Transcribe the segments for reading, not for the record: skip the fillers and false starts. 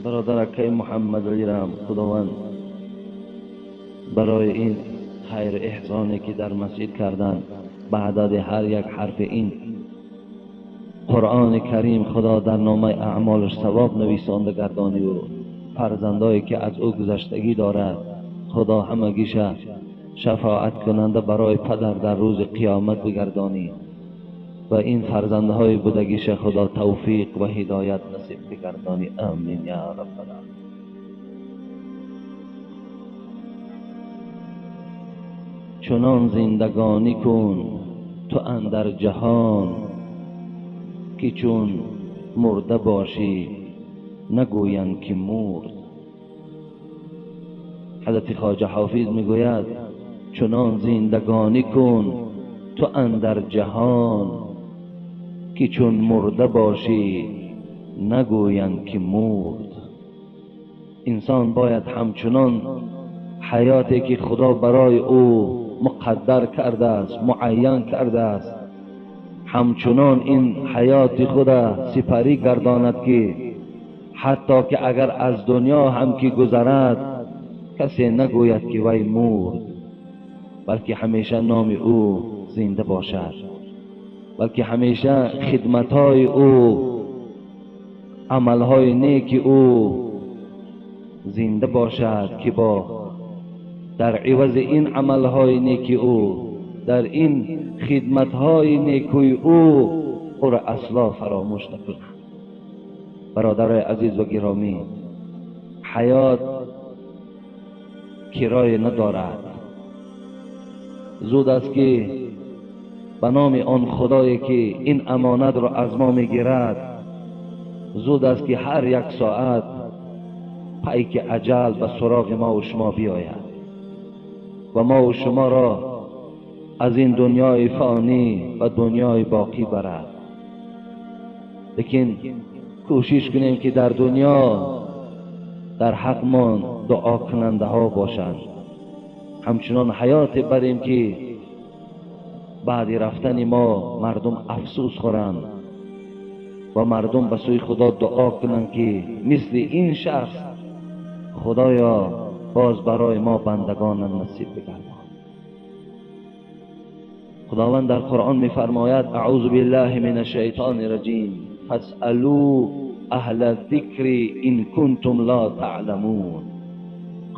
Бародаракай Муҳаммадалирам Худованд барои ин хайр эҳсоне ки дар масҷид карданд ба адади ҳар як ҳарфи ин Қуръони Карим Худо дар номаи аъмолаш савоб нависонда гардонӣ ӯ фарзандое ки аз ӯ гузаштагӣ дорад Худо ҳамагиша шафоат кунанда барои падар дар рӯзи қиёмат бигардонӣ ва ин фарзандҳои будагиша Худо тавфиқ ва ҳидоят насиб бигардонӣ. Амин я раббал оламин. Чунон зиндагонӣ кун ту андар ҷаҳон ки чун мурда бошӣ нагӯянд ки мурд. Ҳазрати Хоҷа Ҳофиз мегӯяд чунон зиндагонӣ кун ту андар ҷаҳон ки чун мурда бошӣ нагӯянд ки мурд. Инсон бояд ҳамчунон ҳаёте ки Худо барои ӯ муқаддар кардааст, муайян кардааст, ҳамчунон ин ҳаёти худа сипарӣ гардонад ки ҳатто ки агар аз дунё ҳам ки гузарад касе нагӯяд ки вай мурд, балки ҳамеша номи ӯ зинда бошад, балки ҳамеша хидматҳои ӯ, амалҳои неки ӯ зинда бошад ки бо дар ивази ин амалҳои неки ӯ, дар ин хидматҳои некӯи ӯ ӯро асло фаромӯш накунад. Бародарои азиз ва гиромӣ, ҳаёт кирое надорад. Зуд аст ки ба номи он Худое ки ин амонатро аз мо мегирад, зуд аст ки ҳар як соат пайки аҷал ба суроғи мо ва шумо биёяд ва мо ва шуморо аз ин дунёи фонӣ ба дунёи боқӣ барад. Лекин кӯшиш кунем ки дар дунё дар ҳақмон дуокунандаҳо бошанд, ҳамчунон ҳаёте барем ки баъди рафтани мо мардум афсӯс хӯранд ва мардум ба сӯи Худо дуо кунанд ки мисли ин шахс Худоё боз барои мо бандагонам насиб бигардон. Худованд дар Қуръон мефармояд: аъузу биллаҳи минаш шайтони раҷим, фасъалу аҳла зикри ин кунтум ла таъламун.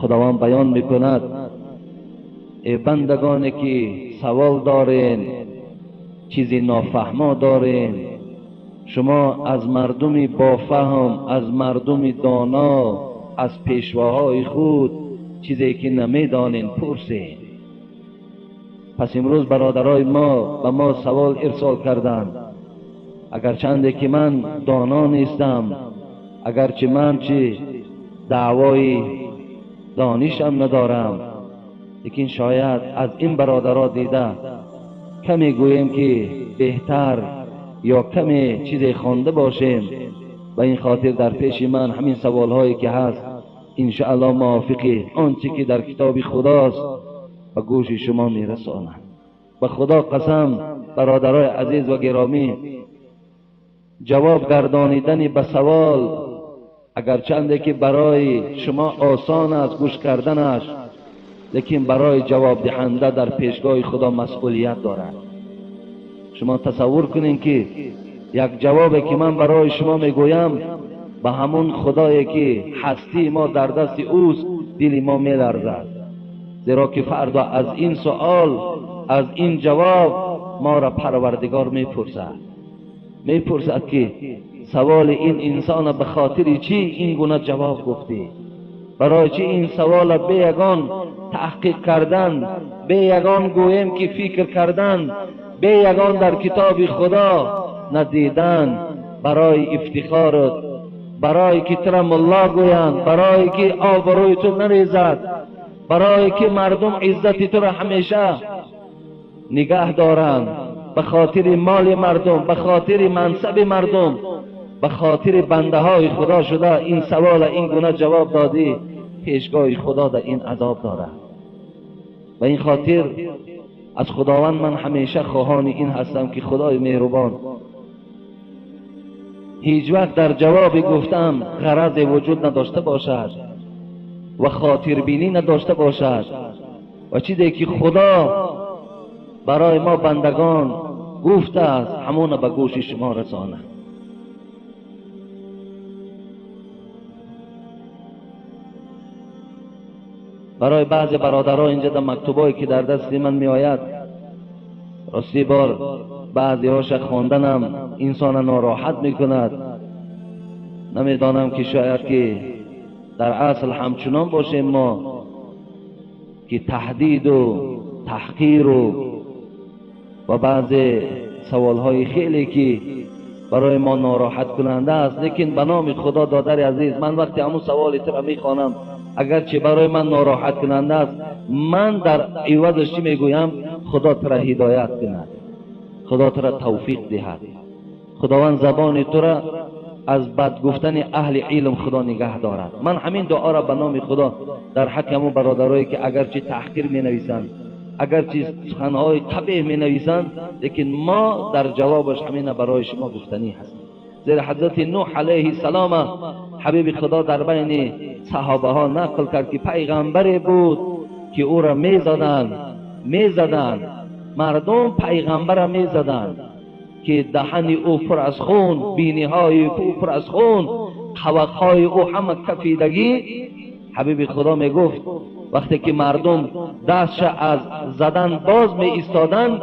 Худованд баён мекунад: эй бандагоне ки савол дорен, чизи нофаҳмо дорен, шумо аз мардуми бофаҳм, аз мардуми доно, аз пешвоҳои худ чизе ки намедонен пурсед. Пас имрӯз бародарои мо ба мо савол ирсол карданд. Агарчанде ки ман доно нестам, агарчи ман чи даъвои донишам надорам, лекин шояд аз ин бародаро дида каме гӯем ки беҳтар ё каме чизе хонда бошем. Ба ин хотир дар пеши ман ҳамин саволҳое ки ҳаст, иншааллоҳ мувофиқи он чи ки дар китоби Худост ба гӯши шумо мерасонам. Ба Худо қасам, бародарои азиз ва гиромӣ, ҷавоб гардонидани ба савол агарчанде ки барои шумо осон аст гӯш карданаш, лекин барои ҷавобдиҳанда дар пешгоҳи Худо масъулият дорад. Шумо тасаввур кунед ки як ҷавобе ки ман барои шумо мегӯям ба ҳамон Худое ки ҳастии мо дар дасти ӯст дили мо меларзад, зеро ки фардо аз ин суол, аз ин ҷавоб моро Парвардигор мепурсад. Мепурсад ки саволи ин инсона ба хотири чӣ ин гуна ҷавоб гуфтӣ? Барои чӣ ин савола бе ягон таҳқиқ кардан, бе ягон гӯем ки фикр кардан, бе ягон дар китоби Худо надидан, барои ифтихорат, барои ки тура мулло гӯянд, барои ки обрӯи ту нарезад, барои ки мардум иззати тура ҳамеша нигаҳ доранд, ба хотири моли мардум, ба хотири мансаби мардум, ба хотири бандаҳои Худо шуда ин савола ин гуна ҷавоб додӣ, пешгоҳи Худо дар ин азоб дорад. Ба ин хотир аз Худованд ман ҳамеша хоҳони ин ҳастам ки Худои меҳрубон هیچ وقت در جواب گفتم غرض وجود نداشته باشد و خاطربینی نداشته باشد و چیزی که خدا برای ما بندگان گفته است همون به گوش شما رسانه. برای بعض برادرها اینجا در مکتوبایی که در دست من می آید، راستی بار بعضی هاش خواندنم انسان ناراحت می کند. نمیدانم که شاید که در اصل همچنان باشیم ما که تهدید و تحقیر و بعض سوالهای خیلی که برای ما ناراحت کننده است. لیکن به نام خدا دادر عزیز، من وقتی همون سوالی تو را میخوانم اگرچه برای من ناراحت کننده است، من در عوضش چی میگویم؟ خدا تو را هدایت کند، خدا تو را توفیق دهد، خداوند زبان تو را از بد گفتن اهل علم خدا نگه دارد. من همین دعا را به نام خدا در حق همون برادرایی که اگرچه تحقیر می نویسند، اگرچه سخنهای قبیح می نویسند، لیکن ما در جوابش همین برای شما گفتنی هستیم. زیرا حضرت نوح علیه السلام حبیب خدا در بین صحابه ها نقل کرد که پیغمبری بود که او را می زدند، مردم پیغمبر را می زدند که دهن او پر از خون، بینی های او پر از خون، قوقهای او همه کفیدگی. حبیب خدا می گفت وقتی که مردم دستش از زدن باز می ایستادند،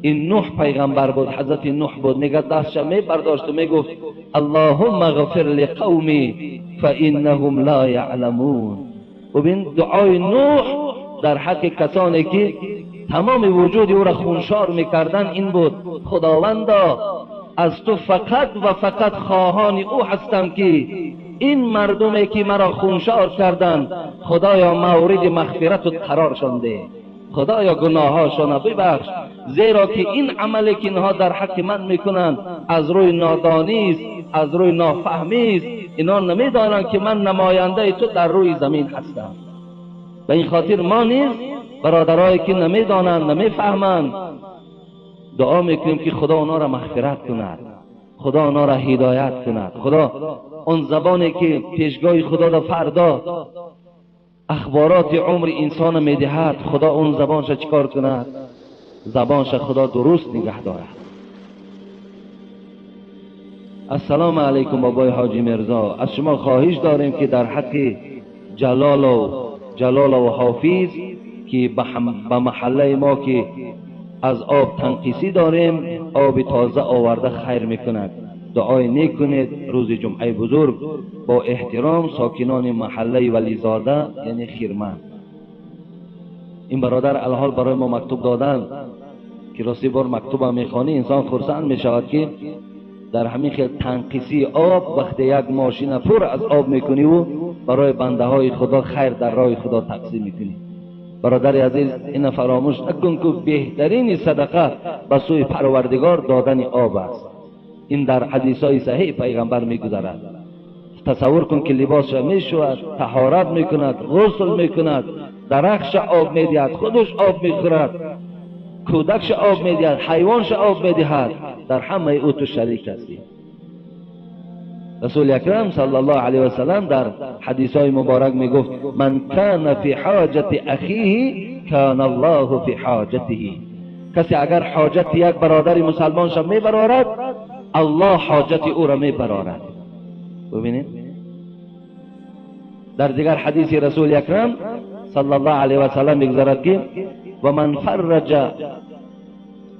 این نوح پیغمبر بود، حضرت نوح بود، میگه دستش می برداشت و می گفت اللهم اغفر لقومی فانهم لا یعلمون. ببین دعای نوح در حق کسانی که تمام وجود او را خونشار میکردن این بود: خداوندا از تو فقط و فقط خواهان او هستم که این مردمی که مرا خونشار کردند خدایا مورد مغفرت قرارشان ده، خدایا گناهاشان ببخش، زیرا که این عملی که اینها در حق من میکنند از روی نادانی است، از روی نافهمی است، اینا نمیدانند که من نماینده تو در روی زمین هستم. به این خاطر ما نیز برادرایی که نمیدانند، نمیفهمند، دعا میکنیم که خدا اونا را مغفرت کند، خدا اونا را هدایت کند، خدا اون زبانی که پیشگاه خدا را فردا اخبارات عمر انسان میدهد، خدا اون زبانش چیکار کند؟ زبانش خدا درست نگه دارد. السلام علیکم بابای حاجی میرزا، از شما خواهش داریم که در حق جلال و حافظ که به محله ما که از آب تنقیصی داریم آب تازه آورده خیر میکند، دعای نیک کنید. روز جمعه بزرگ با احترام ساکنان محله ولیزاده یعنی خیرمند. این برادر الحال برای ما مکتوب دادن که راستی بار مکتوب هم میخوانی انسان خرسند میشود که در همین خیل تنقیصی آب وقتی یک ماشین پر از آب میکنی و برای بنده های خدا خیر در راه خدا تقسیم میکنی. برادر عزیز این فراموش نکن که بهترین صدقه به سوی پروردگار دادن آب است. این در حدیث های صحیح پیغمبر میگذرد. تصور کن که لباسش میشود، طهارت میکند، غسل میکند، درخش آب میدهد، خودش آب میخورد، کودکش آب میدهد، حیوانش آب میدهد، در همه او تو شریک هستی. رسول اکرم صلی الله علیه و سلم در حدیث های مبارک میگفت من کان فی حاجت اخیه کان الله فی حاجته. کسی اگر حاجت یک برادر مسلمانش میبرارد، الله حاجت او را میبرارد. ببینید در دیگر حدیث رسول اکرم صلی الله علیه و سلم میگذرد که و من فرج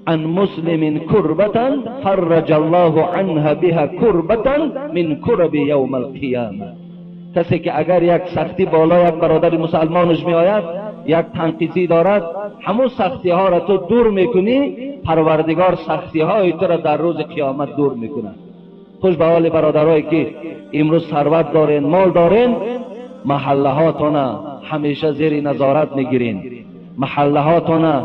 عن مسلم كربة فرج الله عنها بها كربة من كرب يوم القيامة. کسی که اگر یک سختی بالا یک برادر مسلمانش می آید، یک تنقیصی دارد، همون سختی ها را تو دور میکنی، پروردگار سختی های تو را در روز قیامت دور میکند. خوش به حال برادرایی که امروز ثروت دارین، مال دارین، محله هاتون همیشه زیر نظارت میگیرین، محله هاتون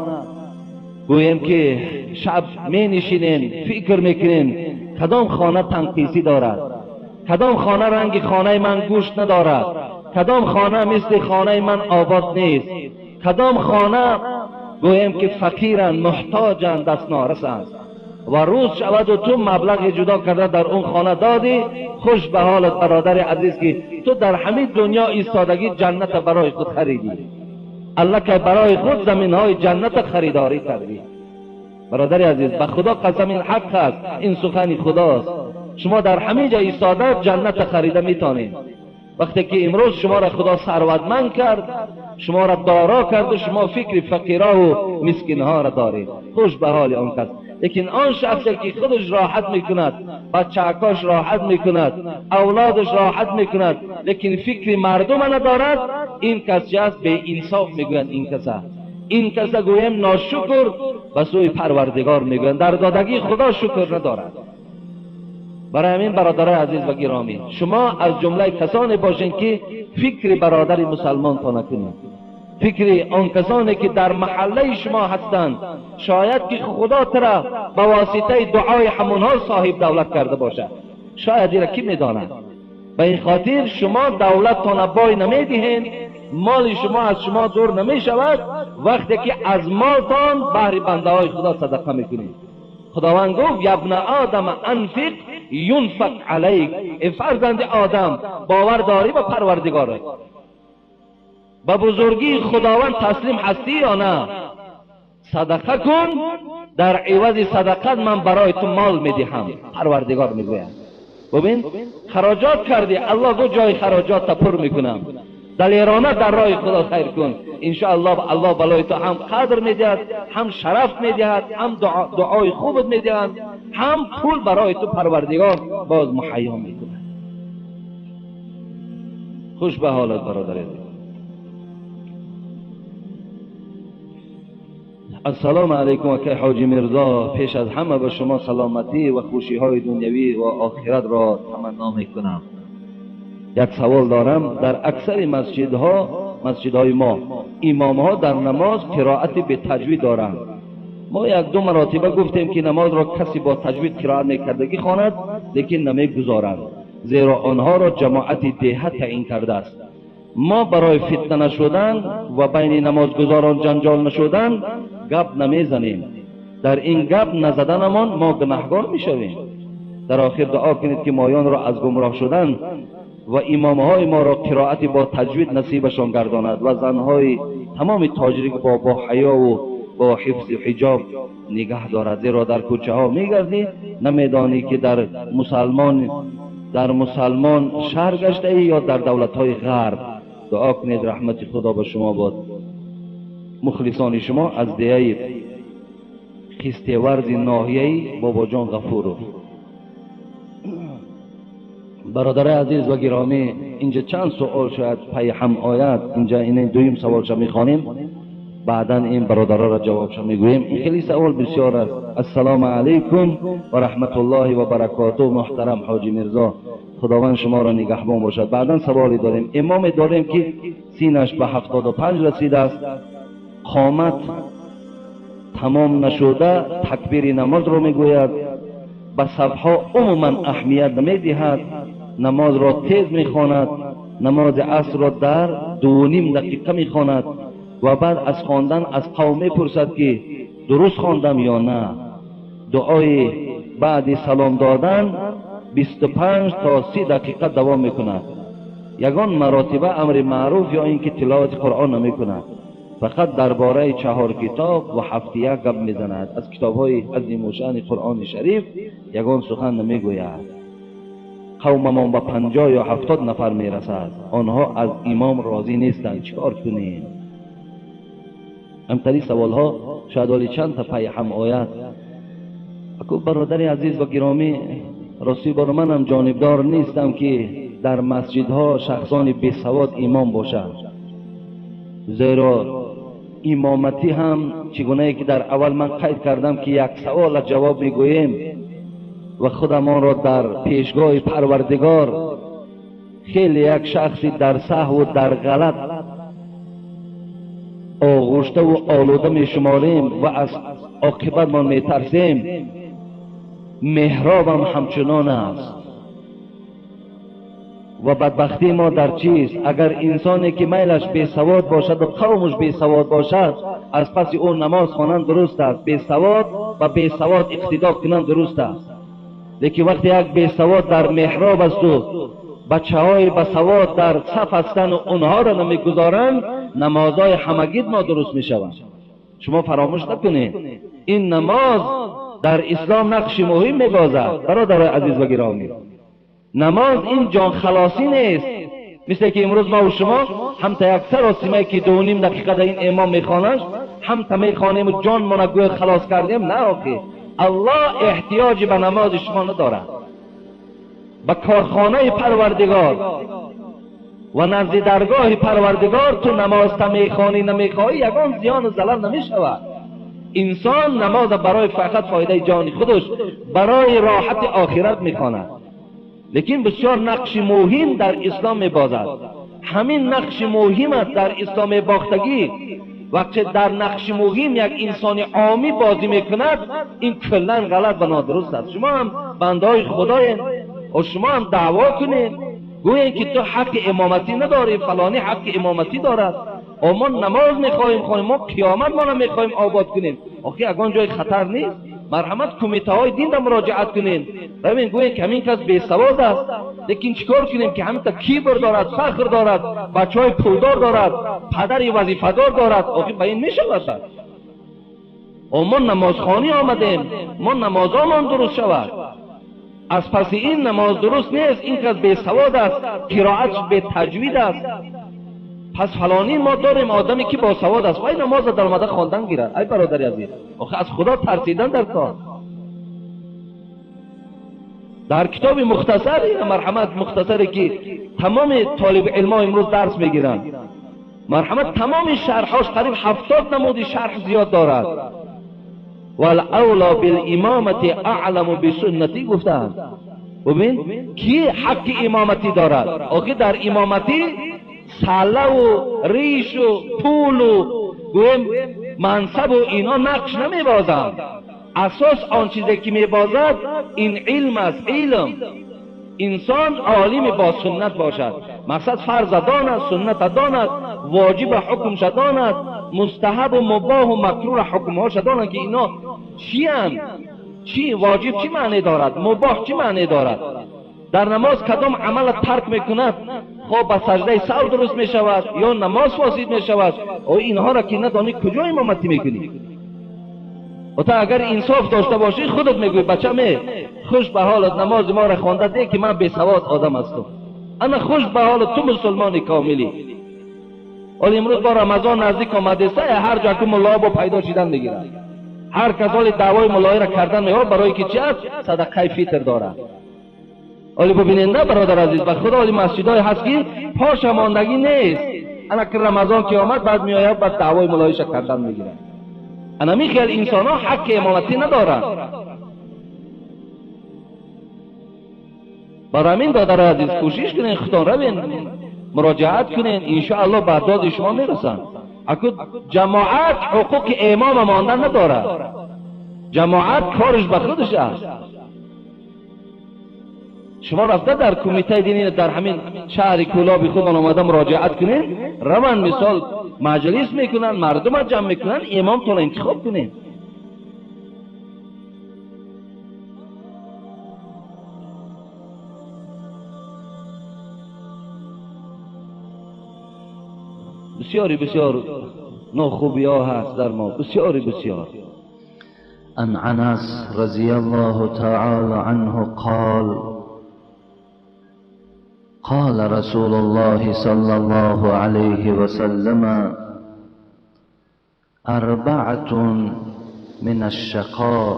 گوییم که شب می نشینین فکر میکنین کدام خانه تنقیصی دارد، کدام خانه رنگ خانه من گوشت ندارد، کدام خانه مثل خانه من آباد نیست، کدام خانه گوییم که فقیرن، محتاجن، دست نارسند. و روز شود و تو مبلغ جدا کرده در اون خانه دادی، خوش به حالت برادر عزیز که تو در همین دنیا ایستادگی جنت برای خود خریدی. الله که برای خود زمین های جنت خریداری کردی. برادر عزیز، به خدا قسم این حق است، این سخن خداست. شما در همین جا ایستاده جنت خریده میتونید. وقتی که امروز شما را خدا ثروتمند کرد، شما را دارا کرد و شما فکر فقیرا و مسکینها را دارید، خوش به حال آن کس. لیکن آن شخصی که خودش راحت میکند، بچه‌هاش راحت میکند، اولادش راحت میکند، لیکن فکر مردم ندارد، این کس چه است؟ به انصاف میگویند. این کس گویم ناشکر به سوی پروردگار میگویند، در دادگی خدا شکر ندارد. برای همین برادرای عزیز و گرامی، شما از جمله کسانی باشین که فکر برادر مسلمان تا نکنید، فکر آن کسانی که در محله شما هستند، شاید که خدا ترا به واسطه دعای همونها صاحب دولت کرده باشد، شاید این را کی میداند. به این خاطر شما دولت بای نمیدهین، مال شما از شما دور نمی شود وقتی که از مالتان بهر بنده های خدا صدقه میکنید. خداوند گفت یبن آدم انفق ینفق علیک، ای فرزند آدم باور داری به پروردگارت، به بزرگی خداوند تسلیم هستی یا نه؟ صدقه کن، در عوض صدقت من برای تو مال میدهم. پروردگار میگوید ببین خراجات کردی، الله گفت جای خراجات تا پر میکنم، دلیرانه در راه خدا خیر کن، انشاءالله الله بالای تو هم قدر میدهد، هم شرف میدهد، هم دعای خوبت میدهد، هم پول برای تو پروردگار باز مهیا میکند. خوش به حالت برادر عزیز. السلام علیکم اکای حاجی میرزا، پیش از همه به شما سلامتی و خوشی های دنیوی و آخرت را تمنا میکنم. یک سوال دارم، در اکثر مسجدهای ما امام ها در نماز قرائت به تجوید دارند. ما یک دو مراتبه گفتیم که نماز را کسی با تجوید قرائت نکردگی خواند، لیکن نمیگذارند، زیرا آنها را جماعت دیهه تعیین کرده است. ما برای فتنه نشدن و بین نمازگزاران جنجال نشدن گپ نمیزنیم. در این گپ نزدنمان ما گناهگار میشویم. در آخر دعا کنید که مایان را از گمراه شدن و امامهای ما را قرائت با تجوید نصیبشان گرداند و زنهای تمام تاجری با حیا و با حفظ حجاب نگه دارد، زیرا در کوچه ها میگردی نمیدانی که در مسلمان شهر گشته ای یا در دولت های غرب. دعا کنید رحمت خدا به شما باد. مخلصان شما از دیه خسته‌ورز ناحیه بابا جان غفورов. برادر عزیز و گرامی، اینجا چند سوال شاید پی هم آید، اینجا این دویم سوالش میخوانیم، بعدا این برادرها را جوابش میگوییم. این خیلی سوال بسیار است. السلام علیکم و رحمت الله و برکاته. محترم حاجی میرزا، خداوند شما را نگهبان باشد. بعدا سوالی داریم. امام داریم که سینش به 75 رسیده است، قامت تمام نشده تکبیر نماز رو میگوید، به صفها عموما اهمیت نمیدهد، نماز را تیز میخواند، نماز عصر را در 2.5 دقیقه میخواند و بعد از خواندن از قوم میپرسد که درست خواندم یا نه. دعای بعد سلام دادن 25 تا 30 دقیقه دوام میکند. یگان مراتبه امر معروف یا اینکه تلاوت قرآن نمیکند، فقط درباره 4 کتاب و 7 گپ میزند. از کتابهای عظیم و شأن قرآن شریف یگان سخن نمیگوید. قوممان به 50 یا 70 نفر میرسد، آنها از امام راضی نیستند، چیکار کنیم؟ همتری سوال ها شاید ولی چند تا پی هم آید. اکو برادر عزیز و گرامی، راستی بار من هم جانبدار نیستم که در مسجدها شخصان بی سواد امام باشند، زیرا امامتی هم چگونه که در اول من قید کردم که یک سوال جواب میگوییم و خودمان را در پیشگاه پروردگار خیلی یک شخصی در سهو و در غلط آغشته و آلوده می شماریم و از عاقبت ما می ترسیم. محراب هم همچنان است و بدبختی ما در چیست؟ اگر انسانی که میلش بی سواد باشد و قومش بی سواد باشد، از پس او نماز خوانند درست است، بی سواد و بی سواد اقتدا کنند درست است. لیکن وقتی یک بی سواد در محراب است و بچه های بسواد در صف هستند و اونها را نمیگذارند، نمازهای همگی نادرست می شوند. شما فراموش نکنید این نماز در اسلام نقش مهم میبازد. برادرای عزیز و گرامی، نماز این جان خلاصی نیست، مثل که امروز ما و شما هم تا یک سراسیمه که 2.5 دقیقه در این امام میخوانند هم تا میخوانیم و جان ما گویا خلاص کردیم. نه آخه، الله احتیاج به نماز شما ندارد. به کارخانه پروردگار و نزد درگاه پروردگار تو نماز تا میخوانی نمیخوایی یگان زیان و ضرر نمیشود. انسان نماز برای فقط فایده جان خودش، برای راحت آخرت میخواند، لیکن بسیار نقش مهم در اسلام میبازد. همین نقش مهم در اسلام باختگی، وقتی در نقش مهم یک انسان عامی بازی میکند، این کلا غلط و نادرست است. شما هم بنده های خداین و شما هم دعوا کنید، گویید که تو حق امامتی نداری، فلانی حق امامتی دارد، و ما نماز میخواهیم خواهیم، ما قیامت ما میخواهیم آباد کنیم. آخه اگه جای خطر نیست، مرحمت کمیته های دین را مراجعت کنین، ببین گویید که همین کس بی سواد است، لیکن چیکار کنیم که همین تا کیبر دارد، فخر دارد، بچه های پولدار دارد، پدری وظیفه‌دار دارد. آخه به این میشود. و ما نمازخوانی آمدیم، ما نمازمان درست شود. از پس این نماز درست نیست، این کس بی سواد است، قرائتش بی تجوید است. پس فلانی ما داریم آدمی که با سواد است، وای نماز در آمده خواندن گیرد. ای برادر عزیز، آخه از خدا ترسیدن در کار. در کتاب مختصر، مرحمت مختصری که تمام طالب علما امروز درس میگیرند، مرحمت تمام شرحاش قریب 70 نمود شرح زیاد دارد. والاولا بالامامت اعلم بسنتی گفتند. ببین کی حق امامتی دارد؟ آخه در امامتی سله و ریش و پول و گویم منصب و اینا نقش نمیبازند. اساس آن چیزی که میبازد این علم است. علم، انسان عالم با سنت باشد، مقصد فرض داند، سنت داند، واجب حکمش داند، مستحب و مباح و مکروه حکمهاش داند که اینا چی هستند، چی واجب چی معنی دارد، مباح چی معنی دارد. در نماز کدام عمل ترک میکند، خب به سجده سهو درست میشود یا نماز فاسد میشود. او اینها را که ندانی کجا امامتی میکنی؟ و تا اگر انصاف داشته باشی خودت میگوی بچه می خوش به حالت نماز ما را خوانده ده که من بی سواد آدم هستم، انا خوش به حالت تو مسلمان کاملی. ولی امروز با رمضان نزدیک آمده است، هر جا که ملا با پیدا شدن میگیرد، هر کس حال دعوای ملایی را کردن میاد، برای که چی است؟ صدقه فطر دارد. ولی ببینید نه برادر عزیز، به خدا ولی مسجدای هست که پاش ماندگی نیست، انا که رمضان که آمد بعد میآید بعد دعوای ملاییش کردن میگیرد. انا میخیال انسان ها حق امامتی ندارند. برای همین برادر عزیز کوشش کنین، خودتان روین مراجعت کنین، انشاءالله به داد شما میرسن. اگه جماعت حقوق امام ماندن ندارد، جماعت کارش به خودش است. شما رفته در کمیته دینی در همین شهر کولاب خودمان آمده مراجعت کنین، روان مثال مجلس میکنن، مردم جمع میکنن، امامتون انتخاب کنین. بسیاری بسیار ناخوبی ها هست در ما، بسیاری بسیار. عن انس رضی الله تعالی عنه قال قال رسول الله صلى الله عليه وسلم أربعة من الشقاء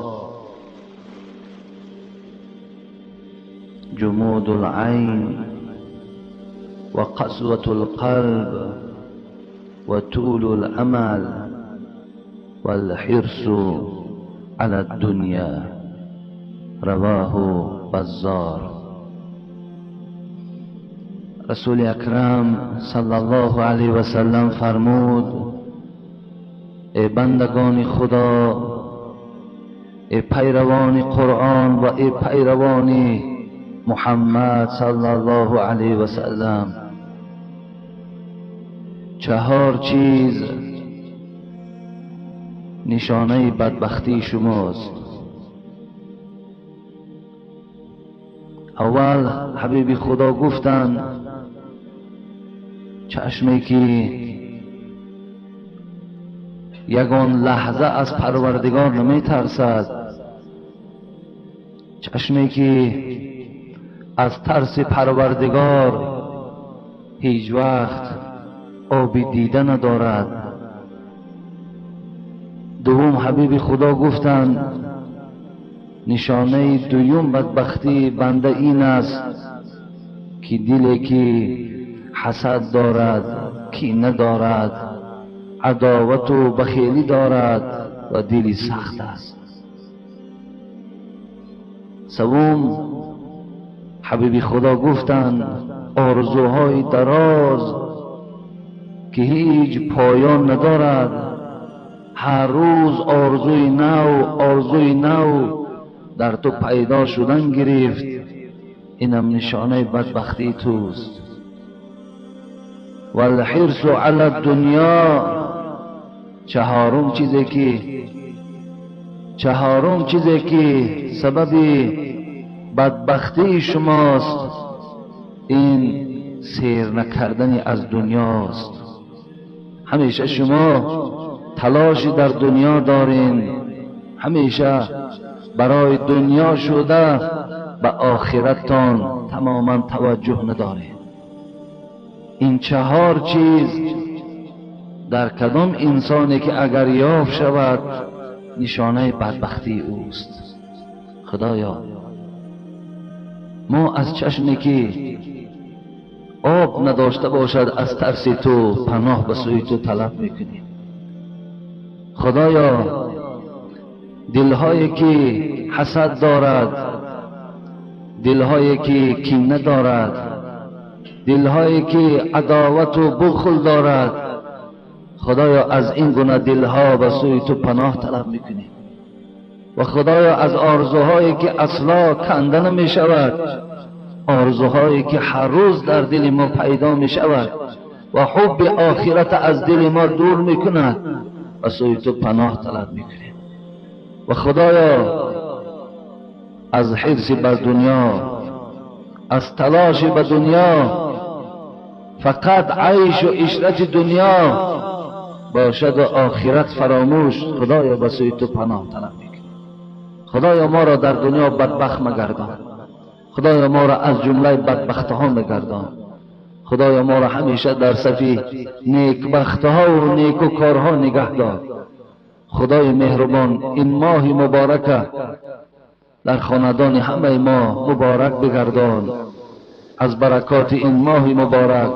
جمود العين وقسوة القلب وطول الأمل والحرص على الدنيا. رواه بزار. رسول اکرم صلی الله علیه و سلم فرمود ای بندگان خدا، ای پیروان قرآن و ای پیروان محمد صلی الله علیه و سلم، چهار چیز نشانه بدبختی شماست. اول حبیب خدا گفتند چشمی که یگان لحظه از پروردگار نمی ترسد، چشمی که از ترس پروردگار هیچ وقت آبی دیده ندارد. دوم حبیب خدا گفتند نشانه دوم بدبختی بنده این است که دلی که حسد دارد، کینه دارد، عداوت و بخیلی دارد و دلی سخت است. سوم حبیب خدا گفتند آرزوهای دراز که هیچ پایان ندارد، هر روز آرزوی نو، آرزوی نو در تو پیدا شدن گرفت، اینم نشانه بدبختی توست. والحرص علی الدنیا، چهارم چیزی که سبب بدبختی شماست این سیر نکردن از دنیاست. همیشه شما تلاش در دنیا دارین، همیشه برای دنیا شده به آخرتان تماما توجه ندارین. این چهار چیز در کدام انسانی که اگر یافت شود نشانه بدبختی اوست. خدایا ما از چشمی که آب نداشته باشد از ترس تو پناه به سوی تو طلب میکنیم. خدایا دلهایی که حسد دارد، دلهایی که کینه دارد، دلهایی که عداوت و بخل دارد، خدایا از این گونه دلها به سوی تو پناه طلب میکنیم. و خدایا از آرزوهایی که اصلا کنده نمی شود، آرزوهایی که هر روز در دل ما پیدا می شود و حب آخرت از دل ما دور می کند، به سوی تو پناه طلب می کنیم. و خدایا از حرص بر دنیا، از تلاش به دنیا، فقط عیش و عشرت دنیا باشد و آخرت فراموش، خدایا به سوی تو پناه طلب میکنیم. خدایا ما را در دنیا بدبخت مگردان، خدایا ما را از جمله بدبختها مگردان، خدایا ما را همیشه در صف نیکبختها و نیکوکارها نگه دار. خدای مهربان این ماه مبارکه در خاندان همه ما مبارک بگردان. از برکات این ماه مبارک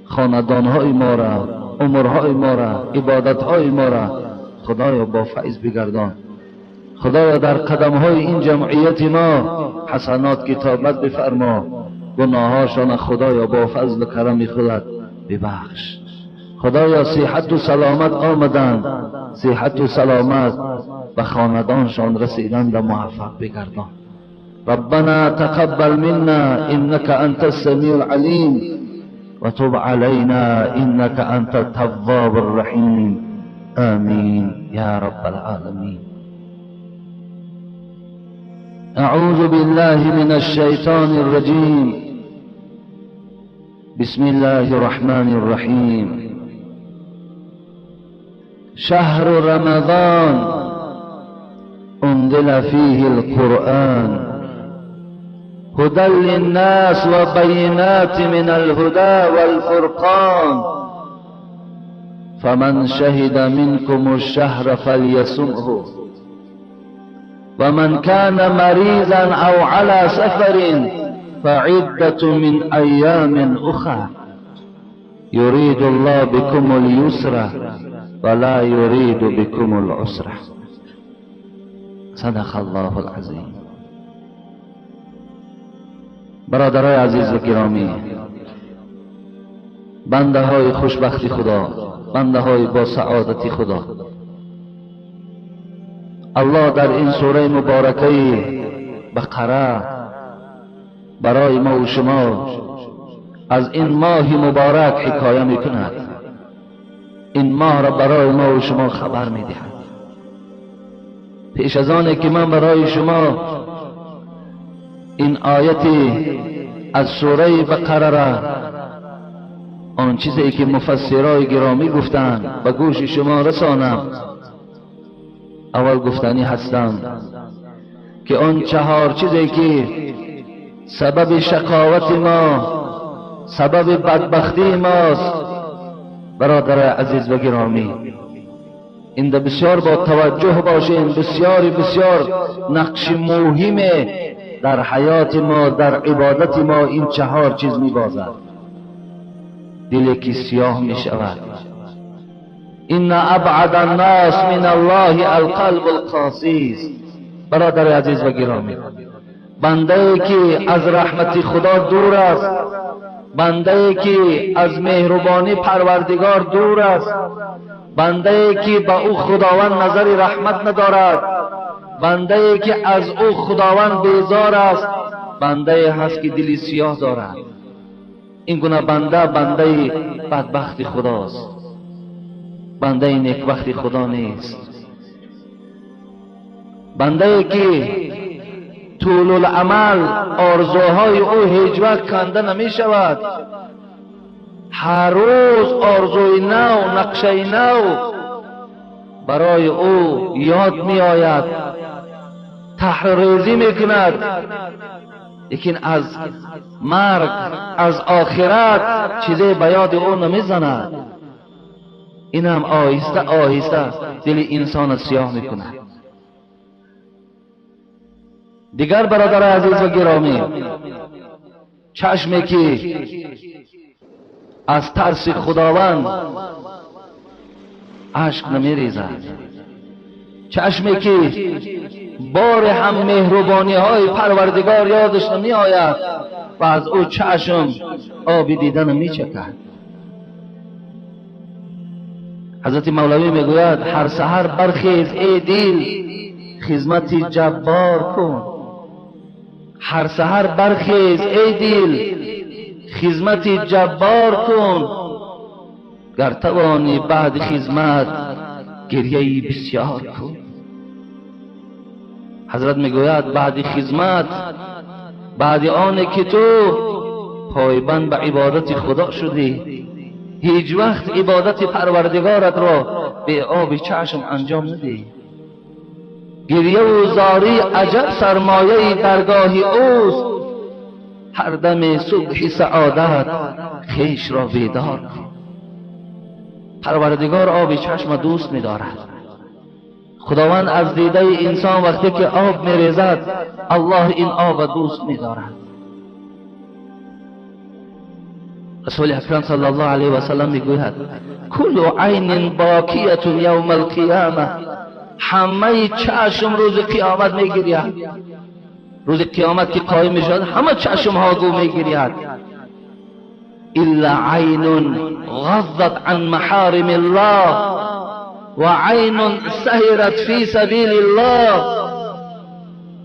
خاندانهای ما را، عمرهای ما را، عبادتهای ما را خدایا با فیض بگردان. خدایا در قدمهای این جمعیت ما حسنات کتابت بفرما، گناهاشان خدایا با فضل و کرم خودت ببخش. خدایا صحت و سلامت آمدند، صحت و سلامت به خاندانشان رسیدند و موفق بگردان. ربنا تقبل منا انك انت السميع العليم وتب علينا انك انت التواب الرحيم، آمين يا رب العالمين. اعوذ بالله من الشیطان الرجیم، بسم الله الرحمن الرحیم. شهر رمضان انزل فيه القرآن هدى للناس وبينات من الهدى والفرقان، فمن شهد منكم الشهر فليصمه، ومن كان مريضا أو على سفر فعدة من أيام أخرى، يريد الله بكم اليسر ولا يريد بكم العسر. صدق الله العظیم. برادرای عزیز و گرامی، بنده های خوشبختی خدا، بنده های با سعادت خدا، الله در این سوره مبارکه بقره برای ما و شما از این ماه مبارک حکایه میکند. این ماه را برای ما و شما خبر میدهد. پیش از آنه که من برای شما این آیتی از سوره بقره را، آن چیزی که مفسرای گرامی گفتند، به گوش شما رسانم، اول گفتنی هستم که آن چهار چیزی که سبب شقاوت ما، سبب بدبختی ماست، برادر عزیز و گرامی، این بسیار با توجه باشیم. بسیار بسیار نقش مهم در حیات ما، در عبادت ما این چهار چیز میبازد. دلی که سیاه می شود. ان ابعد الناس من الله القلب القاسی. برادر عزیز و گرامی، بنده ای که از رحمت خدا دور است، بنده ای که از مهربانی پروردگار دور است، بنده ای که به او خداوند نظر رحمت ندارد، بنده ای که از او خداوند بیزار است، بنده ای هست که دلی سیاه دارد. این گونه بنده، بنده بدبخت خداست، بنده نیکبخت خدا نیست. بنده ای که طول العمل آرزوهای او هیچ وقت کنده نمی شود، هر روز آرزوی نو، نقشه نو برای او یاد می آید، تحریزی می کند، لیکن از مرگ، از آخرت چیزی به یاد او نمی زند. این هم آهسته آهسته دل انسان سیاه می کند. دیگر برادر عزیز و گرامی، چشمی که از ترس خداوند اشک نمی ریزد، چشمی که بار هم مهربانی های پروردگار یادش نمی آید و از او چشم آب دیدن می چکد. حضرت مولوی میگوید هر سحر برخیز ای دل، خدمت جبار کن. هر سحر برخیز ای دل، خدمت جبار کن، گر توانی بعد خدمت گریه بسیار کن. حضرت میگوید بعد خدمت، بعد آن که تو پایبند به عبادت خدا شدی، هیچ وقت عبادت پروردگارت را به آب چشم انجام ندی. گریه و زاری عجب سرمایه درگاه اوست، هر دم صبح سعادت خویش را بیدار کن. پروردگار آب چشم دوست می‌دارد. خداوند از دیده انسان وقتی که آب می‌ریزد، الله این آب دوست می‌دارد. رسول اکرم صلی الله علیه و سلم میگوید کل عین باکیة یوم القیامه، همه چشم روز قیامت میگرید. روز قیامت که قایم میشود همه چشم ها گو میگرید. الا عین غضت عن محارم الله و عین سهرت فی سبیل الله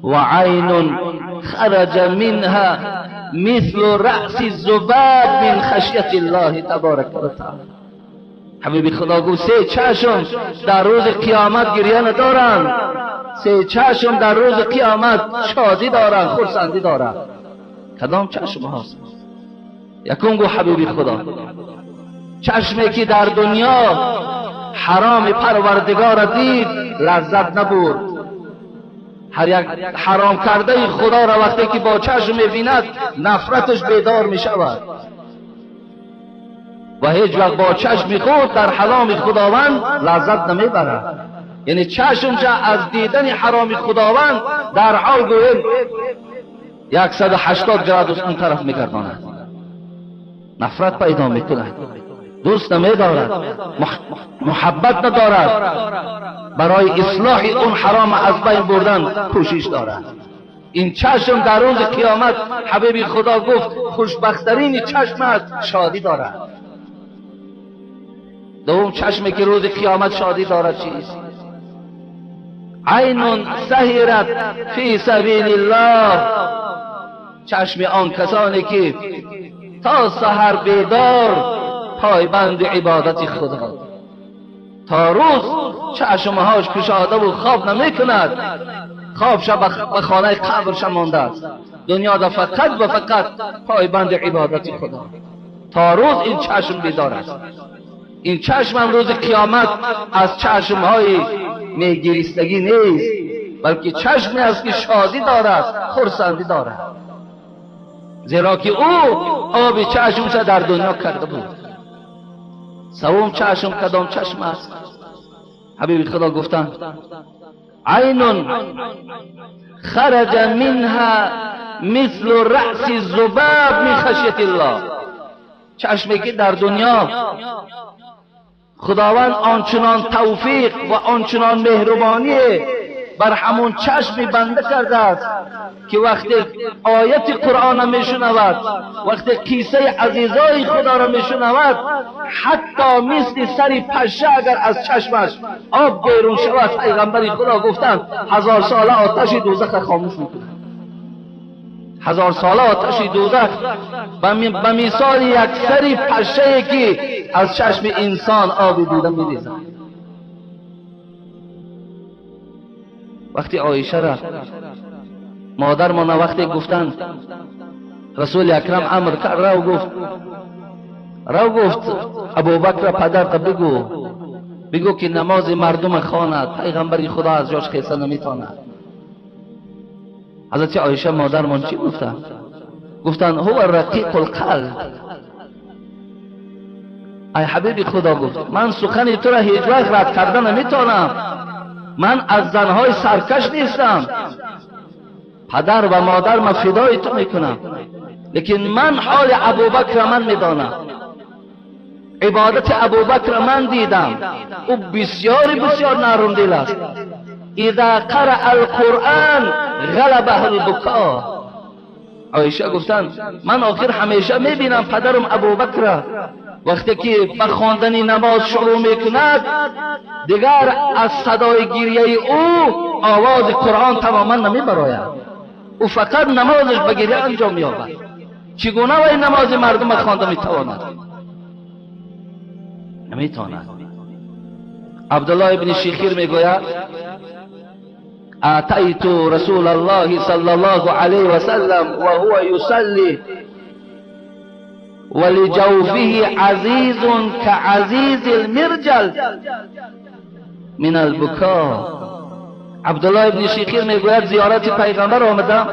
و عین خرج منها مثل رأس الذباب من خشیت الله تبارک و تعالی. حبیب خدا گفت سه چشم در روز قیامت گریه ندارند، سه چشم در روز قیامت شادی دارند، خرسندی دارند. کدام چشم هاست؟ یکم گفت حبیب خدا چشمی که در دنیا حرام پروردگار دید لذت نبرد. هر یک حرام کرده خدا را وقتی که با چشم میبیند نفرتش بیدار میشود و هیچ وقت با چشم خود در حرام خداوند لذت نمیبرد. یعنی چشم چه از دیدن حرام خداوند در حال گویم 180 گراد اون طرف میگرداند، نفرت پیدا میکند، دوست نمیدارد، محبت ندارد، برای اصلاح اون حرام از بین بردن کوشش دارد. این چشم در روز قیامت حبیب خدا گفت خوشبخترین چشم است، شادی دارد. دوم چشمی که روز قیامت شادی دارد چیست؟ عین سهرت فی سبیل الله، چشم آن کسانی که تا سحر بیدار پایبند عبادت خدا، تا روز چشمهاش کشاده و خواب نمیکند، خواب شب به خانه قبرش مانده است. دنیا در فقط و فقط پایبند عبادت خدا. تا روز این چشم بیدار است. این چشم هم روز قیامت از چشمهای میگریستگی نیست، بلکه چشمی است که شادی دارد، خرسندی دارد، زیرا که او آب چشمش در دنیا کرده بود. سوم چشم کدام چشم است؟ حبیب خدا گفتند عین خرج منها مثل رأس الذباب من خشیت الله. چشمی که در دنیا خداوند آنچنان توفیق و آنچنان مهربانی بر همون چشم بنده کرده است که وقتی آیت قرآن میشنود، وقتی قصه عزیزای خدا را میشنود، حتی مثل سر پشه اگر از چشمش آب بیرون شود، پیغمبر خدا گفتند 1000 ساله آتش دوزخ خاموش میکند. 1000 ساله آتش دوزخ به مثال یک سر پشه که از چشم انسان آب دیده میریزد. وقتی عایشه را مادر ما وقتی گفتند رسول اکرم امر کرد، رو گفت ابوبکر پدرت بگو که نماز مردم خواند، پیغمبر خدا از جاش خیسته نمیتواند. حضرت عایشه مادرمان چی گفتند؟ گفتند هو رقیق القلب. ای حبیب خدا، گفت من سخن تو را هیچ وقت رد کرده نمیتونم، من از زنهای سرکش نیستم، پدر و مادر من فدای تو میکنم، لیکن من حال ابوبکر من میدانم، عبادت ابوبکر من دیدم، او بسیار بسیار نرم دل است. اذا قرأ القرآن غلبه البکا. عایشه گفتند من آخر همیشه میبینم پدرم ابوبکر وقتی که به خواندن نماز شروع میکند، دیگر از صدای گریه او آواز قرآن تماما نمیبراید، او فقط نمازش به گریه انجام مییابد. چگونه وی نماز مردم خوانده میتواند؟ نمیتواند. عبدالله ابن شیخیر میگوید اتیت رسول الله صلی الله علیه وسلم وهو یصلی ولجوفه عزیز كعزیز المرجل من البکا. عبدالله ابن شیخیر میگوید زیارت پیغمبر آمدم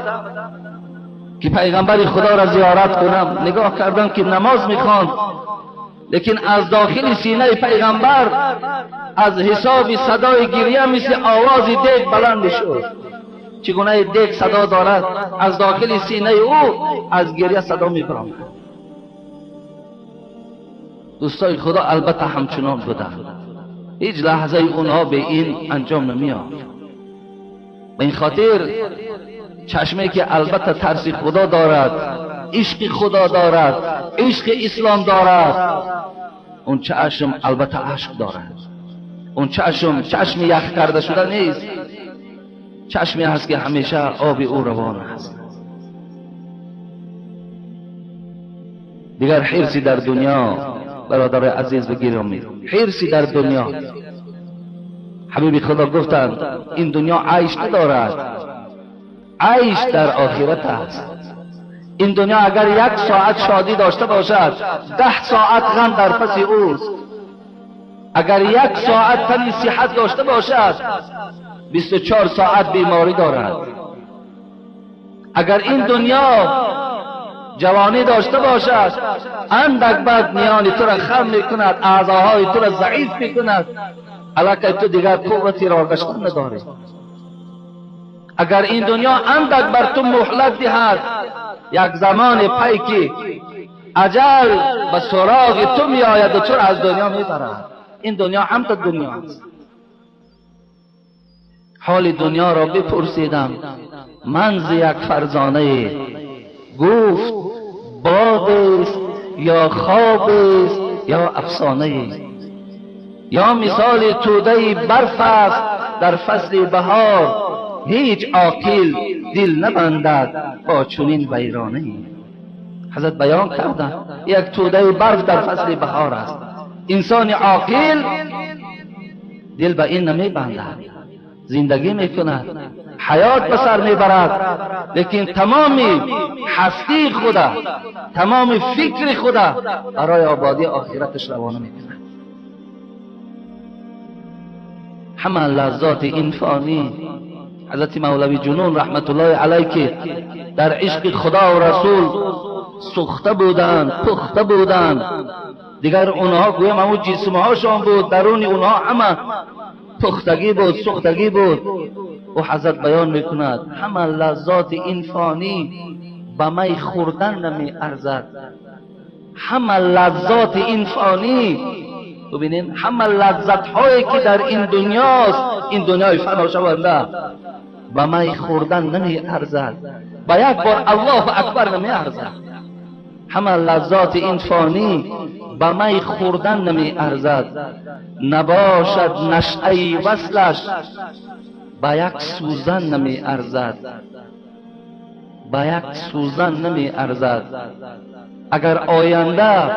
که پیغمبر خدا را زیارت کنم، نگاه کردم که نماز میخواند، لیکن از داخل سینه پیغمبر از حساب صدای گریه مثل آواز دیگ بلند شد. چگونه دیگ صدا دارد، از داخل سینه او از گریه صدا میبرآمد. دوستای خدا البته همچنان بودند، هیچ لحظه اونها به این انجام نمیاد. به این خاطر چشمه که البته ترس خدا دارد، عشق خدا دارد، عشق اسلام دارد، اون چشم البته عشق دارد. اون چشم چشم یخ کرده شده نیست، چشمی هست که همیشه آب او روان است. دیگر حرصی در دنیا برادر عزیز و گرامی، حرصی در دنیا، حبیب خدا گفتند این دنیا عیش ندارد، عیش در آخرت است. این دنیا اگر 1 ساعت شادی داشته باشد، 10 ساعت غم در پس اوست. اگر 1 ساعت تنی صحت داشته باشد، 24 ساعت بیماری دارد. اگر این دنیا جوانی داشته باشد، اندک بعد میان تو را خم میکند، اعضاهای تو را ضعیف میکند، علاکه تو دیگر قوتی را گشتن نداری. اگر این دنیا اندک بر تو مهلت دهد، یک زمان پیکی اجل به سراغ تو میآید و تو را از دنیا میبرد. این دنیا هم تا دنیا است. حال دنیا را بپرسیدم من ز یک فرزانه، گفت باد است یا خواب است یا افسانه، یا مثال توده برف است در فصل بهار، هیچ عاقل دل نبندد با چنین ویرانه. حضرت بیان کردن یک توده برف در فصل بهار است. انسان عاقل دل به این نمیبندد، زندگی میکند، حیات به سر میبرد، لیکن تمام هستی خدا، تمام فکر خدا برای آبادی آخرتش روانه میکند. همه لذات این فانی، حضرت مولوی جنون رحمت الله علیه که در عشق خدا و رسول سوخته بودند، پخته بودند، دیگر اونها گویم همون جسمهاشان بود، درون اونها همه پختگی بود، سوختگی بود. او حضرت بیان میکند همه لذات این فانی به می خوردن نمی ارزد. همه لذات این فانی، ببینین همه لذت هایی که در این دنیاست، این دنیای فنا شونده، به می خوردن نمی ارزد، به یک بار الله اکبر نمی ارزد. همه لذات این فانی به می خوردن نمی ارزد، نباشد نشأه وصلش به یک سوزن نمی ارزد، به یک سوزن نمی ارزد. اگر آینده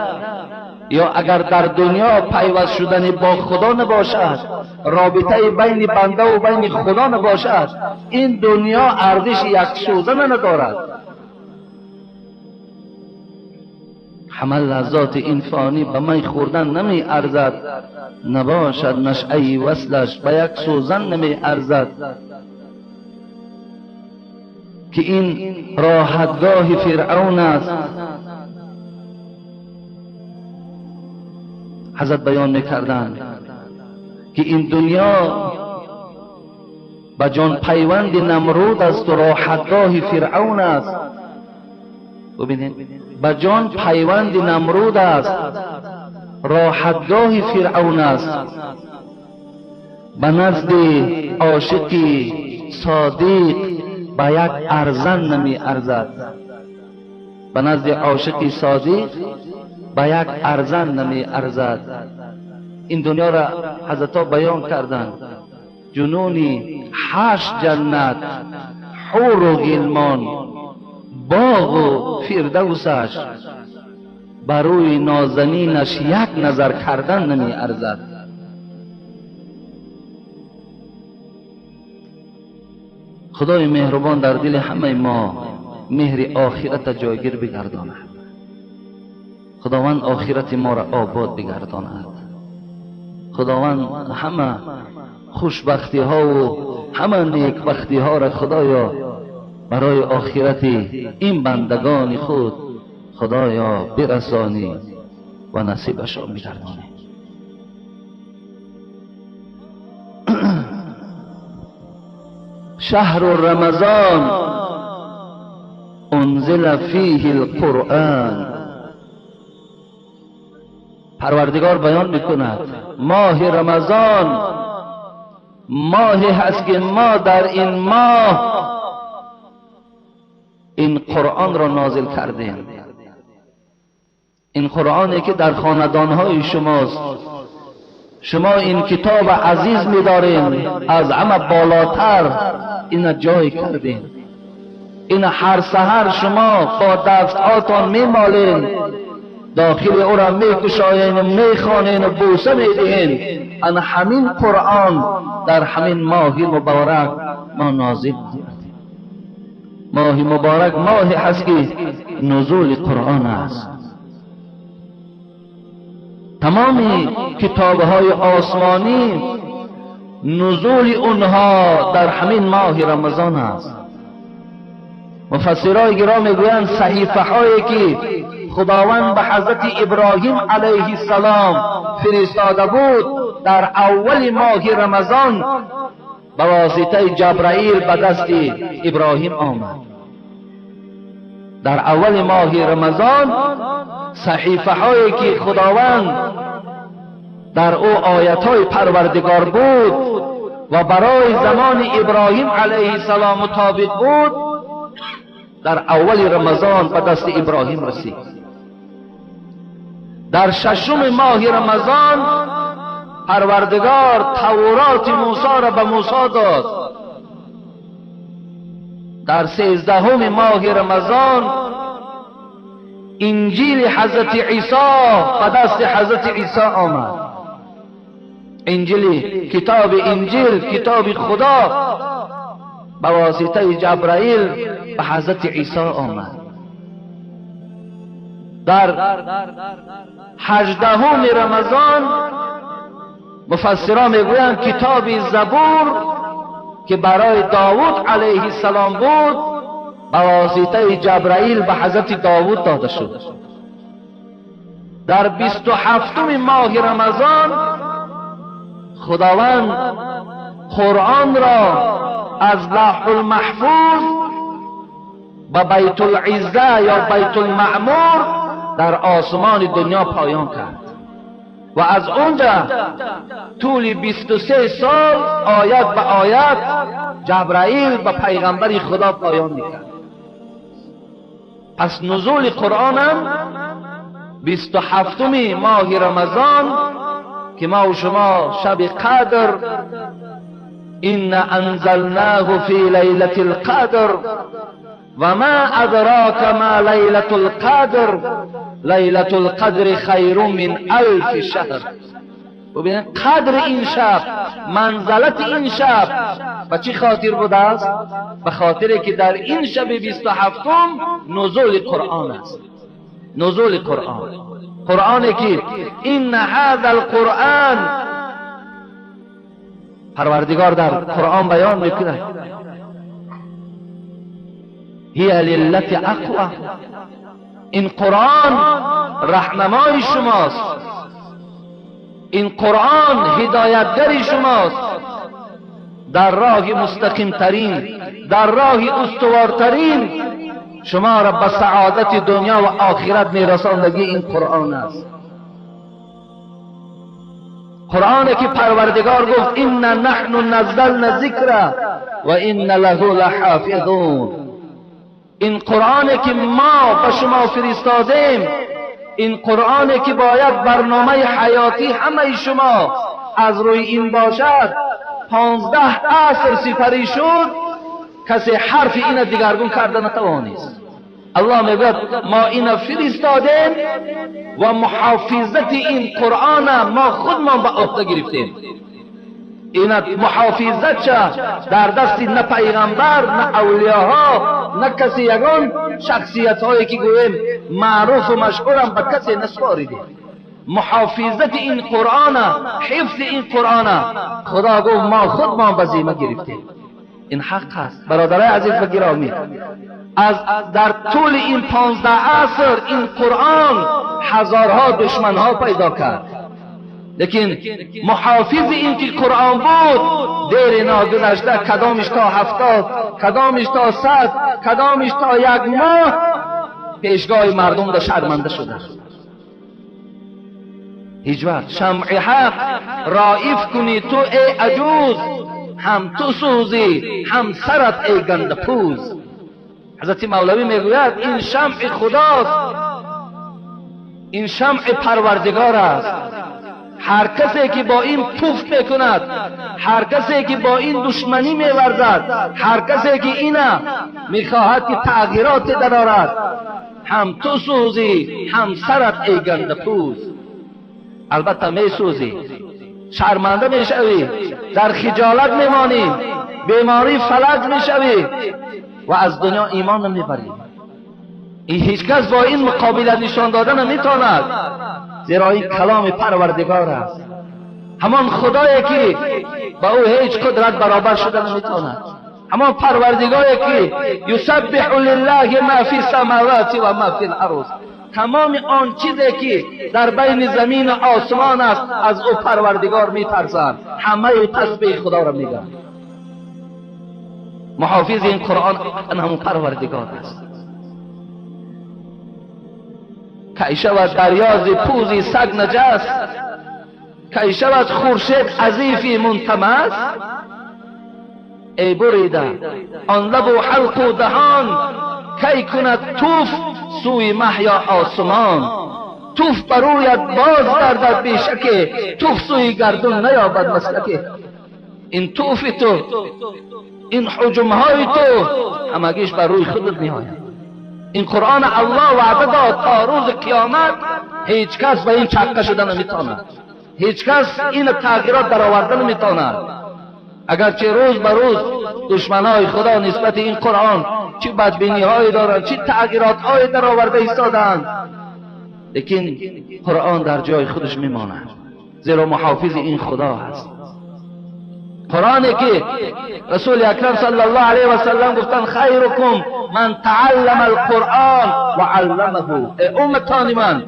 یا اگر در دنیا پیوست شدن با خدا نباشد، رابطه بین بنده و بین خدا نباشد، این دنیا ارزش یک سوزن ندارد. همه لذات این فانی به می خوردن نمی ارزد، نباشد نشأه وصلش به یک سوزن نمی ارزد. که این راحتگاه فرعون است. حضرت بیان میکردند که این دنیا به جان پیوند نمرود است و راحتگاه فرعون است. ببینید، به جان پیوند نمرود است، راحتگاه فرعون است. به نزد عاشقی صادق به یک ارزن نمی ارزد، به نزد عاشقی صادق به یک ارزن نمی ارزد. این دنیا را حضرت بیان کردند، جنونی 8 جنت، حور و غلمان، باغ و فردوسش، بروی نازنینش یک نظر کردن نمی ارزد. خدای مهربان در دل همه ما مهر آخرت جایگیر بگرداند. خداوند آخرت ما را آباد بگرداند. خداوند همه خوشبختی ها و همه نیکبختی ها را خدایا برای آخرت این بندگان خود خدایا برسانی و نصیبشان بگردانی. شهر رمضان انزل فیه القرآن. پروردگار بیان میکند ماه رمضان ماهی هست که ما در این ماه این قرآن را نازل کردیم. این قرآنی که در خاندانهای شماست، شما این کتاب عزیز می‌دارین، از همه بالاتر این جای کردین. این هر سحر شما با دستهاتان میمالین، داخل او را میکشاین و میخوانین و بوسه میدهین. ان همین قرآن در همین ماه مبارک ما نازل کردیم. ماه مبارک ماهی هست که نزول قرآن است. تمام کتابهای آسمانی نزول اونها در همین ماه رمضان است. مفسرای گرامی میگویند صحیفه هایی که خداوند به حضرت ابراهیم علیه السلام فرستاده بود در اول ماه رمضان به واسطه جبرائیل به دست ابراهیم آمد. در اول ماه رمضان صحیفه هایی که خداوند در او آیت های پروردگار بود و برای زمان ابراهیم علیه السلام مطابق بود، در اول رمضان به دست ابراهیم رسید. در ششم ماه رمضان پروردگار تورات موسی را به موسی داد. در 13 ماه رمضان انجیل حضرت عیسی به دست حضرت عیسی آمد. انجیلی کتاب انجیل کتاب خدا به واسطه جبرائیل به حضرت عیسی آمد. در 18 رمضان مفسران میگویند کتاب زبور که برای داوود علیه السلام بود به واسطه جبرائیل به حضرت داوود داده شد. در 27 ماه رمضان خداوند قرآن را از لوح المحفوظ به بیت العزه یا بیت المعمور در آسمان دنیا پایان کرد و از اونجا طول 23 سال آیت به آیت جبرائیل به پیغمبر خدا پایان میکرد. پس نزول قرآن هم 27 ماه رمضان که ما و شما شب قدر، إن أنزلناه في ليلة القدر وما أدراك ما ليلة القدر ليلة القدر خير من 1000 شهر. ببینید قدر این شب، منزلت این شب به چی خاطر بوده است؟ به خاطر که در این شب 27 نزول قرآن است. نزول قرآن، قرآنی که این هذا القرآن، پروردگار در قرآن بیان میکنه هی للتی اقوى، این قرآن رهنمای شماست، این قرآن هدایتگر شماست در راه مستقیم ترین، در راه استوارترین، شما را به سعادت دنیا و آخرت میرساندگی این قرآن است. قرآنی که پروردگار گفت إن نحن نزلنا الذکر و إن له لحافظون، این قرآنی که ما به شما فرستادیم، این قرآنی که باید برنامه حیاتی همه شما از روی این باشد، 15 عصر سپری شد کسی حرف این دیگرگون کرده نتوانست. الله میگوید ما این فرستادیم و محافظت این قرآن ما خودمان به عهده گرفتیم. این محافظت چه در دست نه پیغمبر، نه اولیاها، نه کسی یگان شخصیت هایی که گوییم معروف و مشهورم به کسی نسپاریدیم. محافظت این قرآن، حفظ این قرآن خدا گفت ما خودمان به ذمه گرفتیم. این حق است برادرای عزیز و گرامی. از در طول این 15 عصر این قرآن هزارها دشمنها پیدا کرد، لیکن محافظ این که قرآن بود دیر ناگذشته کدامش تا 70، کدامش تا 100، کدامش تا 1 ماه پیشگاه مردم در شرمنده شده. هیچ وقت شمع حق رائف کنی تو ای عجوز، هم تو سوزی هم سرت ای گنده پوز. حضرت مولوی میگوید این شمع خداست، این شمع پروردگار است. هر کسی که با این پوف میکند، هر کسی که با این دشمنی میورزد، هر کسی که اینا میخواهد که تغییرات درآورد، هم تو سوزی هم سرت ای گنده پوز. البته میسوزی، شرمنده میشوی، در خجالت میمانی، بیماری فلج میشوی و از دنیا ایمان نمیبری. این هیچکس با این مقابله نشان دادن نمیتواند، زیرا این کلام پروردگار است، همان خدایی که با او هیچ قدرت برابر شده نمیتواند، همان پروردگاری که یسبح لله ما فی السماوات و ما فی الارض، تمام آن چیزی که در بین زمین و آسمان است از او پروردگار میترسند، همه تسبیح خدا را میگن. محافظ این قرآن همون پروردگار است. کی شود دریاز پوزی سگ نجس، کی شود خورشید عزیفی منتمس. ای بریده آن لب و حلق و دهان، کی کند توف سوی مه یا آسمان. توف برویت باز گردد بیشکه، توف سوی گردون نیابد مسلکه. این توف تو، این حجمهای تو همگیش بر روی خودت میآید. این قرآن الله وعده داد تا روز قیامت هیچ کس به این چقه شده نمیتواند، هیچ کس این تغییرات در آورده نمیتواند. اگرچه روز به روز دشمنای خدا نسبت این قرآن چه بدبینی هایی دارند، چه تغییرات های در آورده ایستادند، لیکن قرآن در جای خودش میماند، زیرا محافظ این خدا هست. قرآنی که رسول اکرم صلی الله علیه و سلم گفتند خیرکم من تعلم القرآن و علمه. ای امتان من،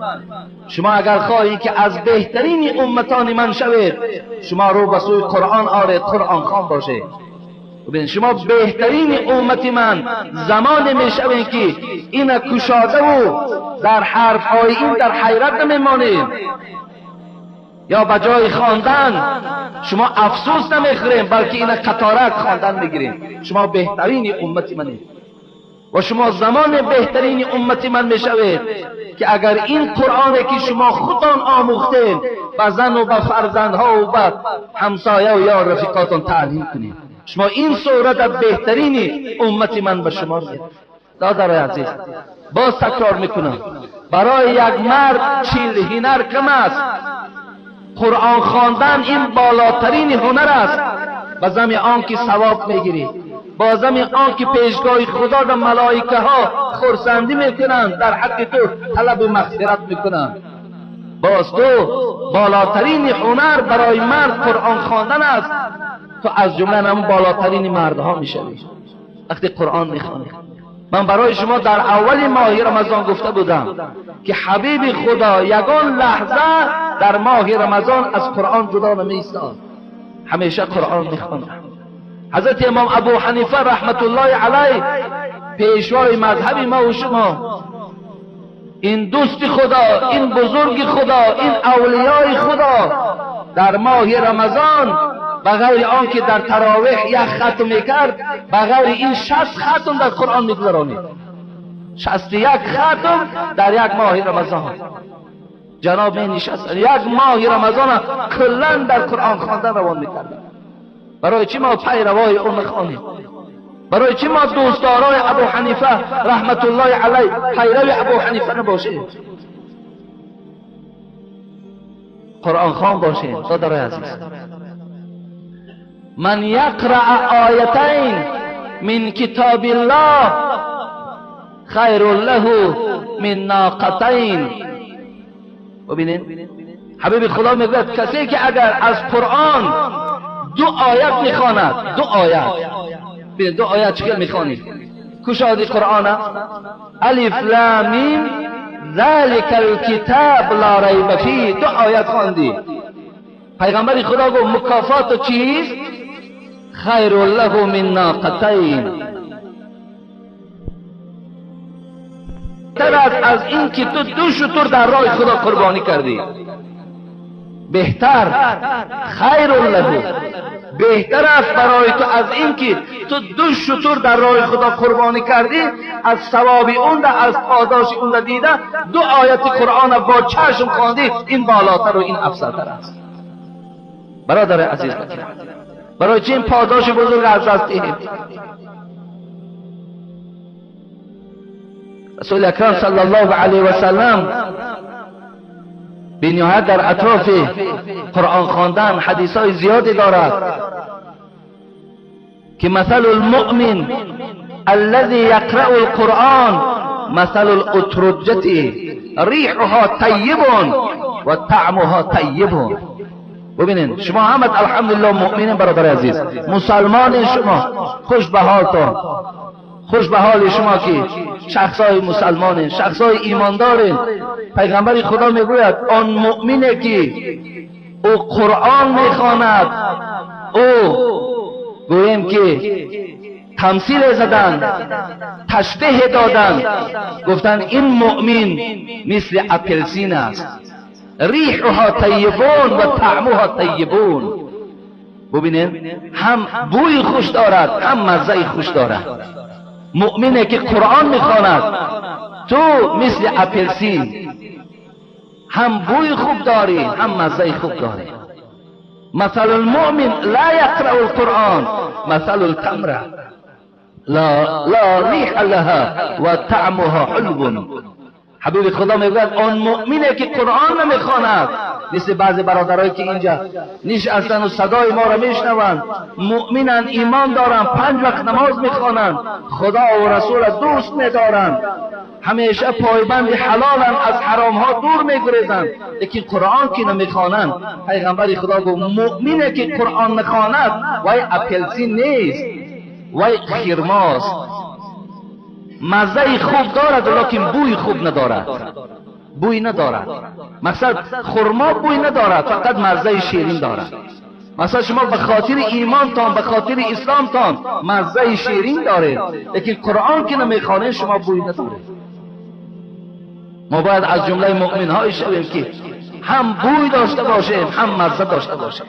شما اگر خواهید که از بهترین امتان من شوید، شما رو به سوی قرآن آرید، قرآن خوان باشید. ببین شما بهترین امت من زمان میشوید که این کشاده و در حرف های این در حیرت نمیمانید، یا به جای خواندن شما افسوس نمیخوریم، بلکه این قطارک خواندن میگیریم. شما بهترین امت منید و شما زمان بهترین امت من میشوید که اگر این قرآنی که شما خودتان آموختین به زن و به فرزندها و به همسایه و یا رفیقاتان تعلیم کنید، شما این صورت بهترین امت من به شما میاد. دادرای عزیز، باز تکرار میکنم، برای یک مرد 40 هنر کم است. قرآن خواندن این بالاترین هنر است. به زم آن که ثواب میگیری، با زم آن که پیشگاه خدا و ملائکه ها خرسندی میکنند، در حق تو طلب مغفرت میکنند. باز تو بالاترین هنر برای مرد قرآن خواندن است. تو از جمله هم بالاترین مردها میشوی وقتی قرآن میخوانی. من برای شما در اول ماه رمضان گفته بودم که حبیب خدا یگان لحظه در ماه رمضان از قرآن جدا نمی‌ایستاد، همیشه قرآن میخواند. حضرت امام ابو حنیفه رحمت الله علیه، پیشوای مذهب ما و شما، این دوست خدا، این بزرگ خدا، این اولیای خدا، در ماه رمضان بغیر آن که در تراویح یک ختم میکرد، بغیر این 60 ختم در قرآن میگذرانید. 61 ختم در یک ماه رمضان. جناب می نشست یک ماه رمضان کلا در قرآن خواندن روان میکردن. برای چی ما پیروای اون نخوانیم؟ برای چی ما دوستدارای ابو حنیفه رحمت الله علیه پیرو ابو حنیفه نباشیم؟ قرآن خوان باشیم. برادرای عزیز، من یقرأ آیتین من کتاب الله خیر له من ناقتین. ببینید حبیب خدا میگوید کسی که اگر از قرآن 2 آیت میخواند، 2 آیت، ببینید 2 آیت چطور میخوانید؟ کشادی قرآن الف لام میم ذلك الكتاب لا ریب فیه، 2 آیت خواندی. پیغمبر خدا گفت مکافات چیست؟ خیر له من ناقتین، بهتر است از این که تو 2 شتر در راه خدا قربانی کردی. بهتر، خیر له، بهتر است برای تو از این که تو 2 شتر در راه خدا قربانی کردی، از ثواب اون، از پاداش اون دیده 2 آیت قرآن با چشم خواندی، این بالاتر و این افضلتر است. برادر عزیز، برای چی این پاداش بزرگ از دست دهیم؟ رسول اکرم صلی الله علیه و سلم بنهایت در اطراف قرآن خواندن حدیث های زیادی دارد که مثل المؤمن الذي يقرأ القرآن مثل الاترجة ریحها طیب و طعمها طیب. ببینید شما همت الحمدلله مؤمنین برادر عزیز، مسلمان شما، خوش به حالتان، خوش به حال شما که شخصای مسلمانین، شخصای ایماندارین. پیغمبر خدا میگوید آن مؤمنه که او قرآن میخواند، او گوییم که تمثیل زدن، تشبیه دادن، گفتن این مؤمن مثل اپلسین است، ریحها طیبون و طعمها طیبون. ببینید هم بوی خوش دارد، هم مزه خوش دارد. مؤمنه که قرآن میخواند تو مثل اپلسین هم بوی خوب داری، هم مزه خوب داری. مثل المؤمن لا يقرأ القرآن مثل التمرة لا ریح لها و طعمها حلو. حبیب خدا میگوید آن مؤمنه که قرآن نمیخواند مثل بعضی برادرایی که اینجا نشستن و صدای ما را میشنوند، مؤمنن، ایمان دارن، 5 وقت نماز میخوانند، خدا و رسول دوست میدارند، همیشه پایبند حلالن، از حرام ها دور میگریزند، لیکن قرآن که نمیخوانند. پیغمبر خدا گفت مؤمنه که قرآن نخواند وای اپلسی نیست، وای خرماست. مزه خوب دارد لیکن بوی خوب ندارد، بوی ندارد. مقصد خرما بوی ندارد، فقط مزه شیرین دارد. مثلا شما به خاطر ایمانتان، به خاطر اسلامتان مزه شیرین دارید، لیکن قرآن که نمیخوانید شما بوی ندارید. ما باید از جمله مؤمن های شویم که هم بوی داشته باشیم هم مزه داشته باشیم.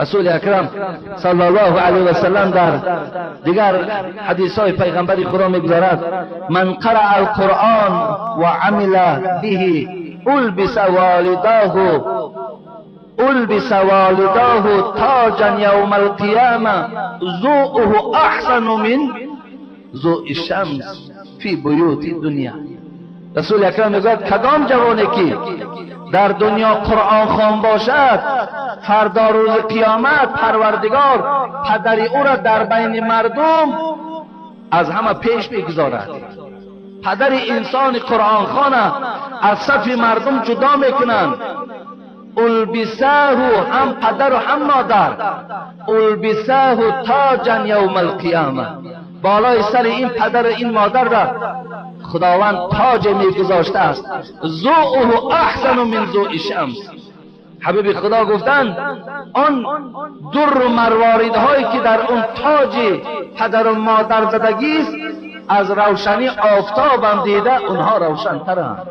رسول اکرم صلی الله علیه و سلم در دیگر حدیث های پیغمبر خدا میگذارد من قرأ القرآن و عمل به البس والداه تاجا یوم القیامه ضوءه احسن من ضوء الشمس فی بیوت الدنیا. رسول اکرم میگوید کدام جوانی که در دنیا قرآن خوان باشد، فردا روز قیامت پروردگار پدر او را در بین مردم از همه پیش میگذارد. پدر انسان قرآن خوانه از صف مردم جدا میکنند. البساه، هم پدر و هم مادر، البساه تاجا یوم القیامه، بالای سر این پدر و این مادر را خداوند تاج میگذاشته است. ضوءه احسن من ضوء الشمس. حبیب خدا گفتند آن در و مرواریدهایی که در اون تاج پدر و مادر زدگی است، از روشنی آفتابم دیده اونها روشنترند.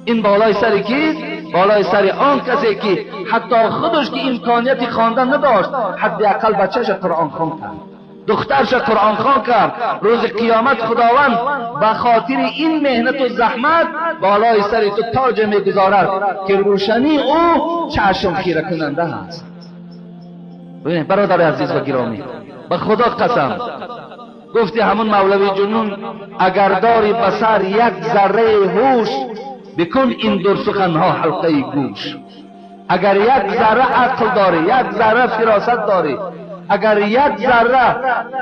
این بالای سر کیست؟ بالای سر آن کسی که حتی خودش که امکانیت خواندن نداشت، حداقل بچه‌ش قرآن خوان کرد، دخترش قرآن خوان کرد. روز قیامت خداوند به خاطر این مهنت و زحمت بالای سر تو تاج میگذارد که روشنی او چشم خیره کننده است. ببینید برادر عزیز و گرامی، به خدا قسم گفتی همون مولوی جنون، اگر داری به سر یک ذره هوش، بکن این در سخنها حلقه گوش. اگر یک ذره عقل داری، یک ذره فراست داری، اگر یک ذره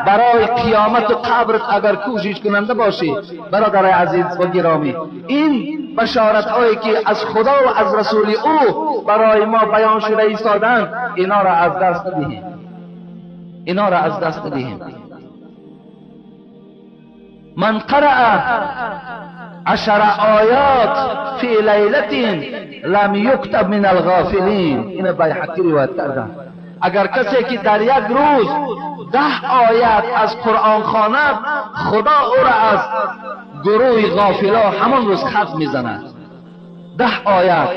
برای قیامت و قبرت اگر کوشش کننده باشی، برادر عزیز و گرامی، این بشارت هایی که از خدا و از رسول او برای ما بیان شده ایستادند، اینا را از دست ندهیم، اینا را از دست ندهیم. من قرأ 10 آیات فی لیلة لم یکتب من الغافلین. این بیهقی روایت کردن. اگر کسی که در یک روز 10 آیت از قرآن خواند، خدا او را از گروه غافلا همان روز خط میزند. 10 آیت.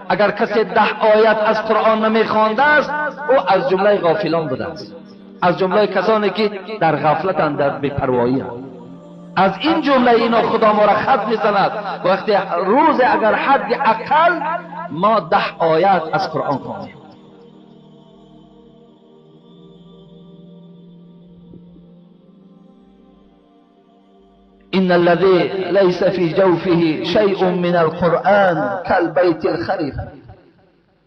اگر کسی 10 آیت از قرآن نمیخوانده است، او از جمله غافلان بوده است، از جمله کسانی که در غفلتند، در بی‌پروایی. از این جمله اینا خدا ما را خط میزند. وقتی روز اگر حد اقل ما 10 آیت از قرآن خوانیم. إن الذي ليس في جوفه شيء من القرآن كالبيت الخرب.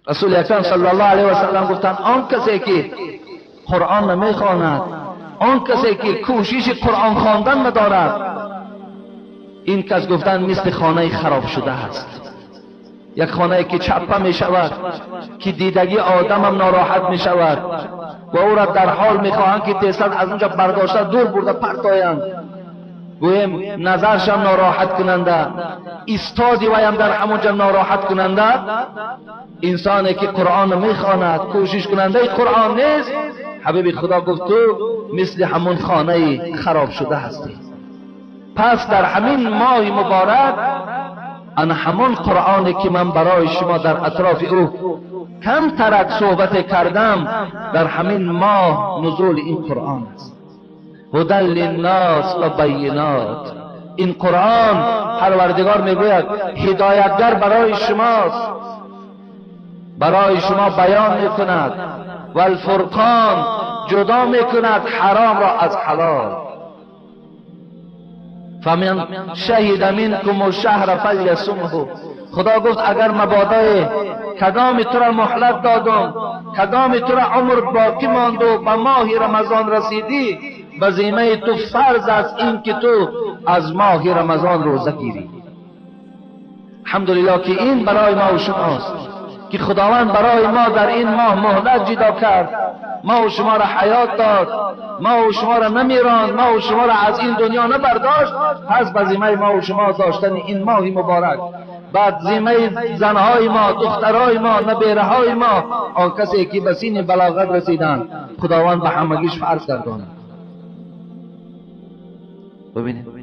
رسول اکرم صلی الله علیه و سلم گفتند آن کسی که قرآن نمیخواند، آن کسی که کوشش قرآن خواندن ندارد، این کس گفتند مثل خانه خراب شده است. یک خانه که چپه می شود، که دیدگی آدم هم ناراحت می شود و او را در حال می خواهند که تیزتر از اونجا برداشته دور برده پرتایند. گویم نظرشم ناراحت کننده، ایستادی ویم در همونجا ناراحت کننده. انسانی که قرآن میخواند، کوشش کننده قرآن نیست، حبیب خدا گفت تو مثل همون خانه خراب شده هستی. پس در همین ماه مبارک ان همون قرآنی که من برای شما در اطراف او کم ترک صحبت کردم، در همین ماه نزول این قرآن است. هدی للناس و بینات. این قرآن پروردگار میگوید هدایتگر برای شماست، برای شما بیان میکند، و الفرقان جدا میکند حرام را از حلال. فمن شهد منکم الشهر فلیصمه. خدا گفت اگر مبادای کدام تو را مهلت دادم، کدام تو را عمر باقی ماند و به ماه رمضان رسیدی، به ذمه تو فرض است این که تو از ماه رمضان روزه گیری. الحمدلله که این برای ما و شماست که خداوند برای ما در این ماه مهلت جدا کرد، ما و شما را حیات داد، ما و شما را نمیراند، ما و شما را از این دنیا نبرداشت. پس به ذمه ما و شما داشتن این ماه مبارک، بعد ذمه زنهای ما، دخترهای ما، نبیرهای ما، آن کسی که به سین بلاغت رسیدند، خداوند به همگیش فرض گرداند. ببینید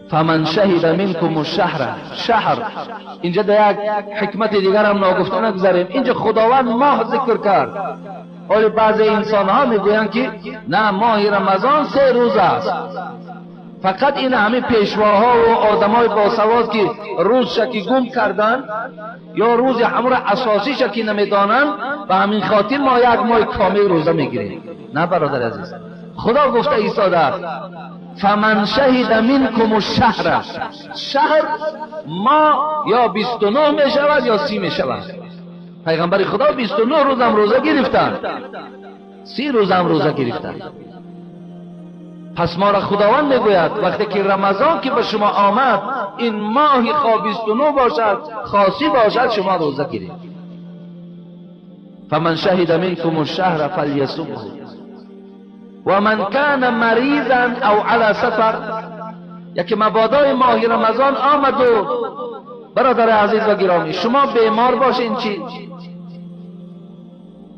فمن شهد منکم الشهر، شهر اینجا در یک حکمت دیگر هم ناگفته نگذاریم. اینجا خداوند ماه ذکر کرد. ولی بعضی انسان ها میگویند که نه، ماه رمضان 3 روز است. فقط این همه پیشواها و آدمای باسواد که روز شکی گم کردن یا روز همون اساسی شکی نمیدانن، به همین خاطر ما یک ماه کامل روزه میگیریم. نه برادر عزیز، خدا گفته ایستاده است فمن شهد منکم الشهر. شهر ما یا 29 می شود یا 30 می شود. پیغمبر خدا 29 روز هم روزه گرفتن، 30 روز هم روزه گرفتن. پس ما را خداوند میگوید وقتی که رمضان که به شما آمد، این ماه خواه 29 باشد خاصی باشد، شما روزه گیرید. فمن شهد منکم الشهر فلیصمه و من کان مریضا او علی سفر. یکی مبادای ماه رمضان آمد و برادر عزیز و گرامی شما بیمار باشین، چی؟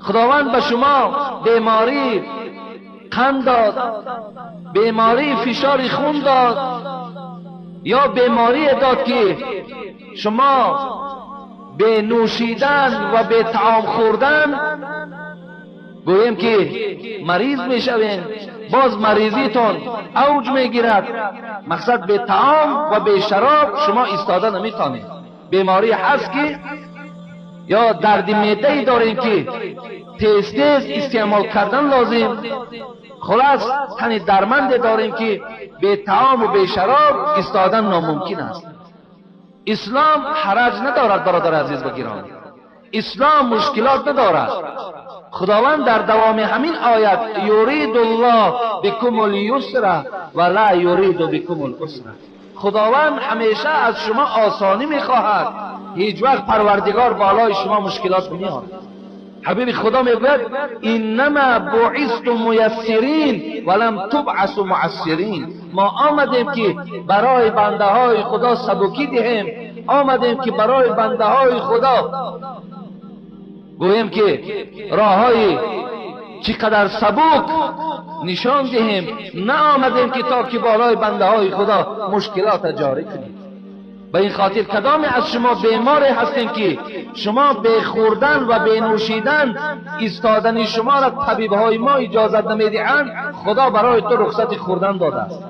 خداوند به شما بیماری قند داد، بیماری فشار خون داد، یا بیماری داد که شما به نوشیدن و به طعام خوردن گوییم که مریض میشوین، باز مریضیتون اوج میگیرد. مقصد به طعام و به شراب شما ایستاده نمیتونید. بیماری هست که یا درد معده ای دارین که تیز تیز استعمال کردن لازم، خلاص تن درمند داریم که به طعام و به شراب ایستادن ناممکن است. اسلام حرج ندارد برادر عزیز و گرامی، اسلام مشکلات ندارد. خداوند در دوام همین آیت یرید الله بکم الیسر و لا یرید بکم العسر. خداوند همیشه از شما آسانی میخواهد، هیچ وقت پروردگار بالای شما مشکلات نمیآورد. حبیب خدا میگوید انما بعثتم میسرین ولم تبعثوا معسرین. ما آمدیم که برای بنده های خدا سبکی دهیم، آمدیم که برای بنده های خدا گوییم که راههای چقدر سبک نشان دهیم، نه آمدیم که تا که بالای بنده های خدا مشکلات جاری کنیم. به این خاطر کدام از شما بیمار هستیم که شما به خوردن و به نوشیدن ایستادن شما را طبیب های ما اجازت نمیدهند، خدا برای تو رخصت خوردن داده است.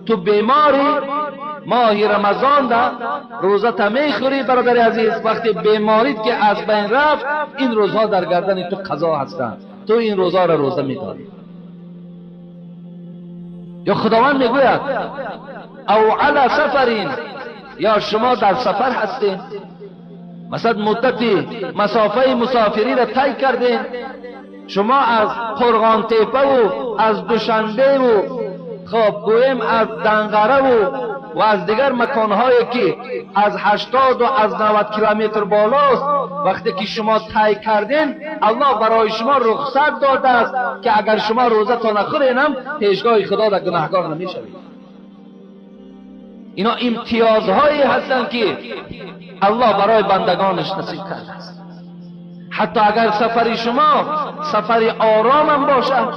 تو بیماری، ماه رمضان ده روزه تا میخوری برادر عزیز، وقتی بیماریت که از بین رفت این روزها در گردن تو قضا هستند، تو این روزها را روزه میداری. یا خداوند میگوید او علی سفرین، یا شما در سفر هستین، مثلا مدتی مسافه مسافری را طی کردین، شما از قرغان تپه و از دوشنبه و خب گویم از دنقره و از دیگر مکانهایی که از 80 و از 90 کیلومتر بالاست، وقتی که شما طی کردین الله برای شما رخصت داده است که اگر شما روزه تا نخورین هم پیشگاه خدا در گناهکار نمیشوید. اینا امتیازهایی هستند که الله برای بندگانش نصیب کرده است. حتی اگر سفر شما سفر آرام هم باشد،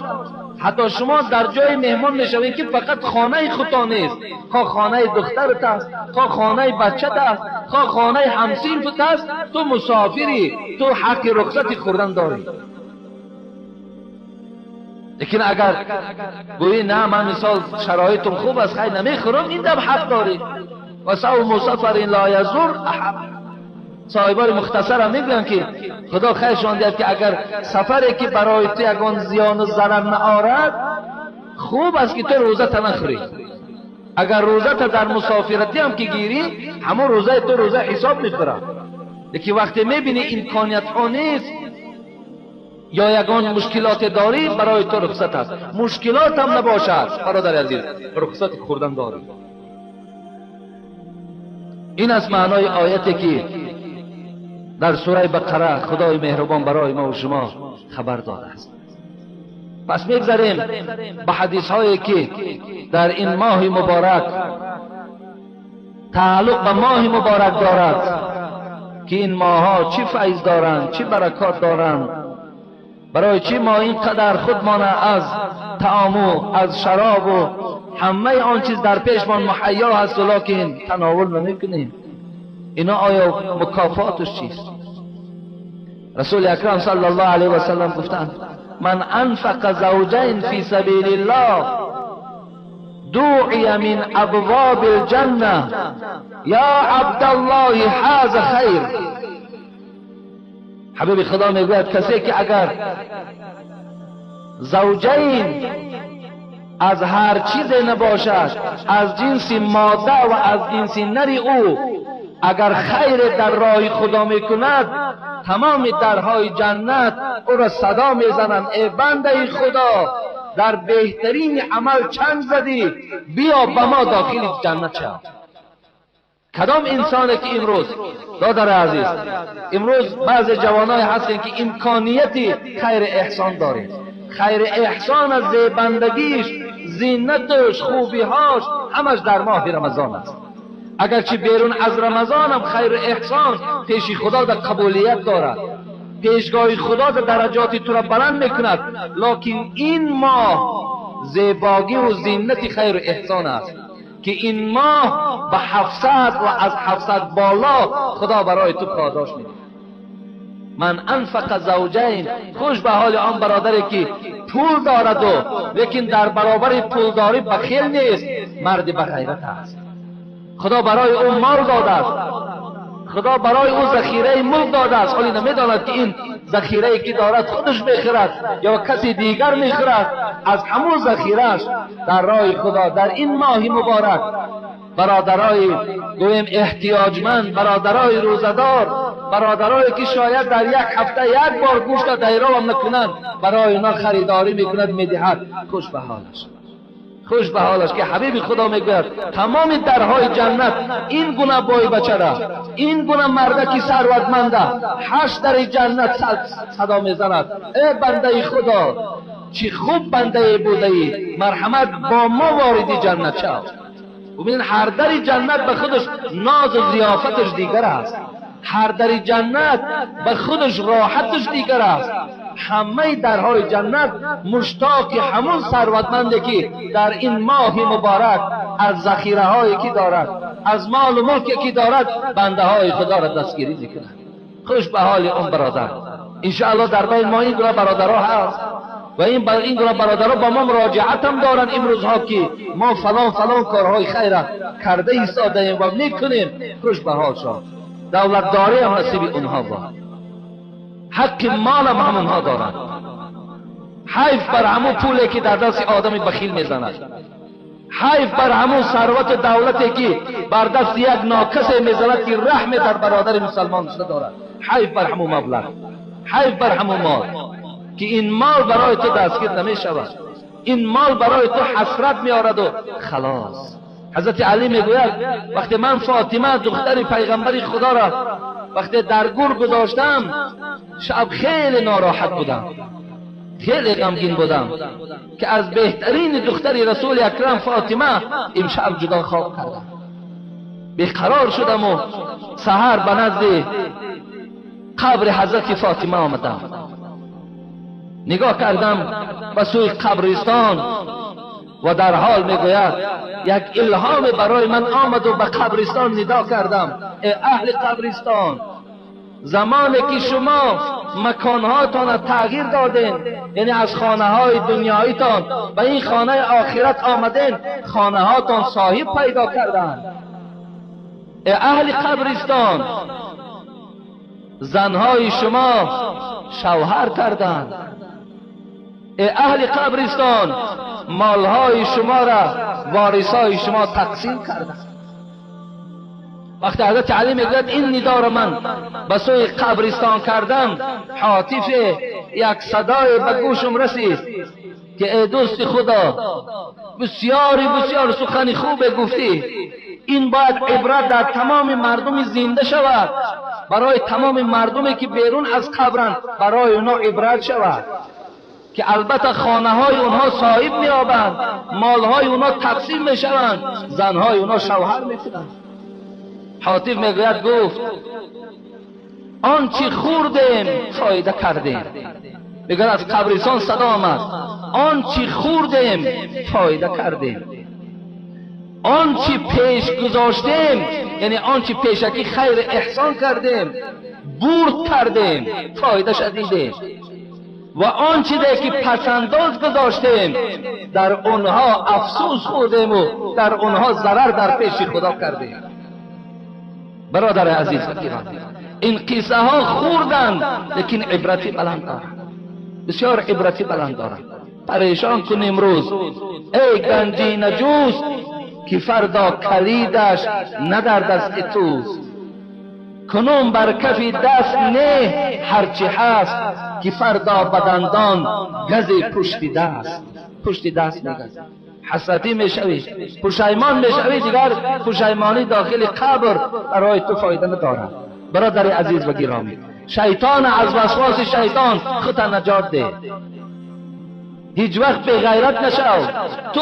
حتی شما در جای مهمان میشوید که فقط خانه خودتان نیست، خواه خانه دخترت است، خواه خانه بچت است، خواه خانه همسینفت است، تو مسافری، تو حق رخصت خوردن داری. لیکن اگر گویی نه من مثال شرایطم خوب است خیلی نمیخورم، این دم حق داری. و صوم سفر لا یضر احد. صاحبان مختصر هم میگویند که خدا خیرشان دهد که اگر سفری که برای تو یگان زیان و ضرر نآورد، خوب است که تو روزه نخوری. اگر روزه تا در مسافرتی هم که گیری همون روزه تو روزه حساب میخوره. یکی وقتی میبینی امکانیت ها نیست یا یگان مشکلات داری، برای تو رخصت است. مشکلات هم نباشد برادر عزیز، رخصت خوردن داری. این از معنای آیتی که در سوره بقره خدای مهربان برای ما و شما خبر داده است. پس میگذریم به حدیث هایی که در این ماه مبارک تعلق به ماه مبارک دارد که این ماه‌ها چی فیض دارند، چی برکات دارند، برای چی ما اینقدر خودمان از طعام و از شراب و همه آن چیز در پیشمان مهیا هست ولکن تناول نمیکنیم. اینا آیا مکافاتش چیست؟ رسول اکرم صلی الله علیه و سلم گفتند من انفق زوجین فی سبیل الله دعی من ابواب الجنه یا عبدالله هذا خیر. حبیب خدا میگوید کسی که اگر زوجین از هر چیز نباشد، از جنس ماده و از جنس نر او، اگر خیر در راه خدا میکند، تمام درهای جنت او را صدا میزنند ای بنده خدا، در بهترین عمل چنگ زدی، بیا به ما داخل جنت شو. کدام انسانه که امروز دادر عزیز، امروز بعض جوانای هستند که امکانیت خیر احسان دارید، خیر احسان از زیبندگیش، زینتش، خوبیهاش همش در ماه رمضان است. اگرچه بیرون از رمضان هم خیر احسان پیش خدا در قبولیت دارد، پیشگاه خدا در درجات تو را بلند میکند، لکن این ماه زیباگی و زینت خیر احسان است که این ماه به 700 و از 700 بالا خدا برای تو پاداش میده. من انفق زوجین، خوش به حال آن برادری که پول دارد و لیکن در برابر پولداری بخیل نیست، مرد بغیرت است. خدا برای او مال داده است، خدا برای او ذخیره ملک داده است، ولی نمیداند که این ذخیره که دارد خودش میخورد یا کسی دیگر میخورد. از همون ذخیرهش در راه خدا در این ماه مبارک برادرای گویم احتیاجمند، برادرای روزدار، برادرایی که شاید در یک هفته یک بار گوشت دیرا هم نکنند، برای اونا خریداری میکند میدهد. خوش به حالش، خوش به حالش که حبیب خدا میگوید تمام درهای جنت این گونه بای بچه را، این گونه مردکی ثروتمنده، 8 در جنت صدا میزند ای بنده خدا، چی خوب بنده بوده ای، مرحمت با ما وارد جنت شو. ببینید هر در جنت به خودش ناز و ضیافتش دیگر است، هر در جنت به خودش راحتش دیگر است. همه درهای جنت مشتاق همون ثروتمندی که در این ماه مبارک از ذخیره هایی که دارد، از مال و ملکی که دارد، بنده های خدا را دستگیری میکند. خوش به حال اون برادر. انشاءالله در بین ما این گروه برادرها هست و این گروه برادرها با ما مراجعت هم دارن امروزها که ما فلان فلان کارهای خیر کرده ایستاده ایم و میکنیم. خوش به حال شد. دولتداری هم نصیب اونها باد، حق مال هم همونها دارند. حیف بر همون پولی که در دست آدم بخیل میزند، حیف بر همون ثروت دولتی که بر دست یک ناکس میزند که رحم در برادر مسلمان ندارد. حیف بر همون مبلغ، حیف بر همون مال که این مال برای تو دستگیر نمیشود، این مال برای تو حسرت میآورد و خلاص. حضرت علی میگوید وقتی من فاطمه دختر پیغمبر خدا را وقتی در گور گذاشتم، شب خیلی ناراحت بودم، خیلی غمگین بودم که از بهترین دختر رسول اکرم فاطمه امشب جدا خواب کردم. بیقرار شدم و سحر به نزد قبر حضرت فاطمه آمدم. نگاه کردم به سوی قبرستان و در حال میگوید یک الهام برای من آمد و به قبرستان ندا کردم ای اهل قبرستان، زمانی که شما مکانهاتان تغییر دادین، یعنی از خانه های دنیاییتان به این خانه آخرت آمدین، خانه هاتان صاحب پیدا کردن. ای اهل قبرستان، زنهای شما شوهر کردند. ای اهل قبرستان، مالهای شما را وارثای شما تقسیم کردند. وقتی حضرت علی میگوید این ندا را من به سوی قبرستان کردم، حاطف یک صدای به گوشم رسید که ای دوست خدا، بسیاری بسیار سخن خوب گفتی، این باید عبرت در تمام مردم زنده شود، برای تمام مردمی که بیرون از قبرند برای اونا عبرت شود که البته خانه های اونها صاحب میابند، مالهای اونها تقسیم میشوند، زنهای اونها شوهر میکنند. حاطف میگوید گفت آنچه خوردیم فایده کردیم. میگوید از قبرستان صدا آمد، آنچه خوردیم فایده کردیم، آنچه پیش گذاشتیم یعنی آنچه پیشکی خیر احسان کردیم برد کردیم فایده شدیدیم، و آنچه که پسنداز گذاشتیم در اونها افسوس خوردیم و در اونها ضرر در پیش خدا کردیم. برادر عزیز، این قصه ها خوردند لیکن عبرتی بلند دارند، بسیار عبرتی بلند دارند. پریشان کن امروز ای گنجی نجوست که فردا کلیدش نه در دست توست، کنون بر کف دست نه هرچی هست که فردا بدندان گز پشت دست، پشت دست میگزی، حسرتی میشوی، پشیمان میشوی، دیگر پشیمانی داخل قبر برای تو فایده ندارد. برادر عزیز و گرامی، شیطان از وسواس شیطان خودت نجات ده، هیچ وقت به غیرت نشو. تو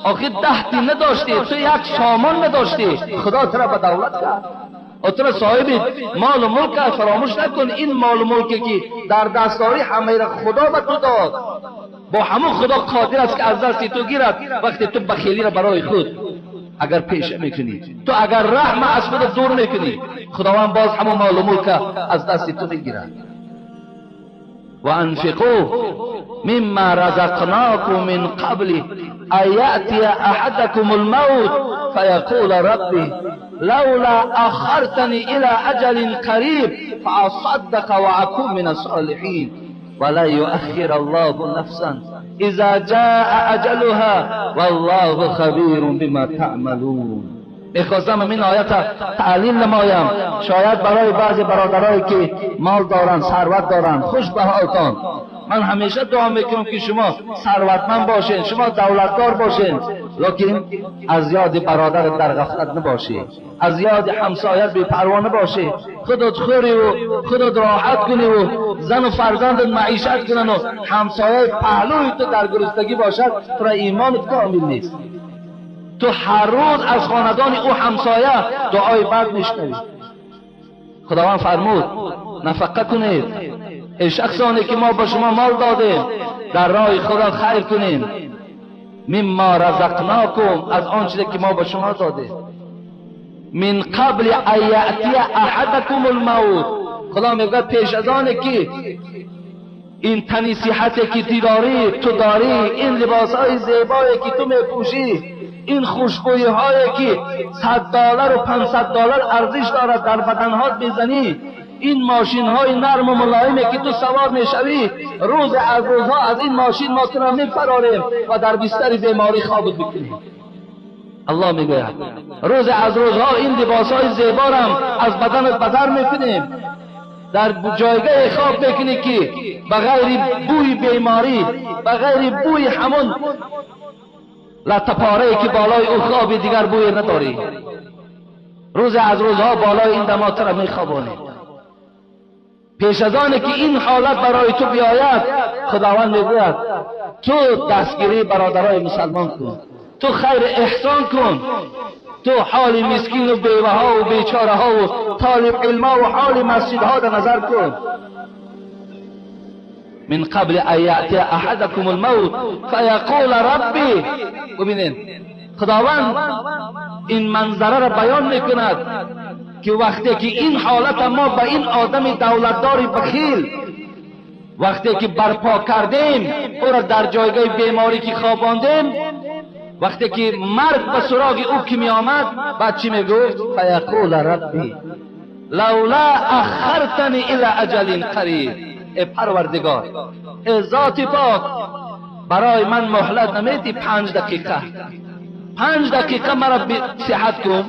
آخر 10 دین نداشتی، تو یک سامان نداشتی، خدا تو را به دولت کرد، تو را صاحب مال و ملک کرد. فراموش نکن این مال و ملکی که در دست داری همه را خدا به تو داد، با همون خدا قادر است که از دست تو گیرد وقتی تو بخیلی را برای خود اگر پیشه میکنی، تو اگر رحم از خود دور میکنی، خداوند باز همون مال و ملک از دست تو میگیرد. و انفقوا مما رزقناكم من قبل ان يأتي احدكم الموت فيقول ربي لولا اخرتني الى اجل قريب فاصدق واكون من الصالحين ولا يؤخر الله نفسا اذا جاء اجلها والله خبير بما تعملون. میخواستم این آیت تعلیل نمایم، شاید برای بعضی برادرایی که مال دارن، ثروت دارن، خوش به حالتان. من همیشه دعا میکنم که شما ثروتمند باشین، شما دولتدار باشین، لیکن از یاد برادر در غفلت نباشی، از یاد همسایه بی پروا نباشی، خودت خوری و خودت راحت کنی و زن و فرزندت معیشت کنن و همسایه پهلوی تو در گرسنگی باشد، تو را ایمانت کامل نیست. تو هر روز از خاندان او همسایه دعای بد میشنوی. خداوند فرمود نفقه کنید ای شخصانی که ما به شما مال دادیم، در راه خدا خیر کنیم، مما رزقناکم، از آن چیزی که ما به شما دادیم، من قبل ان یأتی احدکم الموت. خدا میگه پیش از آن که این تنی صحتی که دیداری تو داری، این لباسهای زیبایی که تو میپوشی، این خوشبویی هایی که $100 و $500 ارزش دارد در بدنهات میزنی، این ماشین های نرم و ملایمی که تو سوار میشوی، روز از روزها از این ماشین ما تو را میفراریم و در بستر بیماری خوابت میکنیم. الله میگوید روز از روزها این لباس های زیبارم از بدنت بدر میکنیم، در جایگاه خواب میکنی که بغیر بوی بیماری، بغیر بوی همون لطپاره که بالای او خوابی دیگر بوی نداری. روز از روزها بالای این دمات را میخوابانی. پیش از آن که این حالت برای تو بیاید، خداوند میگوید تو دستگیری برادرای مسلمان کن، تو خیر احسان کن، تو حال مسکین و بیوه ها و بیچاره ها و طالب علم ها و حال مسجد ها در نظر کن. من قبل ان یأتی احدکم الموت فیقول ربی. ببینید خداوند این منظره را بیان میکند که وقتی که این حالت ما به این آدم دولتدار بخیل وقتی که برپا کردیم، او را در جایگاه بیماری که خواباندیم، وقتی که مرگ به سراغ او که می آمد، بعد چی میگفت؟ فیقول ربی لولا اخرتنی الی اجل قریب. ای پروردگار، ای ذات پاک، برای من مهلت نمیدی 5 دقیقه؟ 5 دقیقه مرا صحت کن،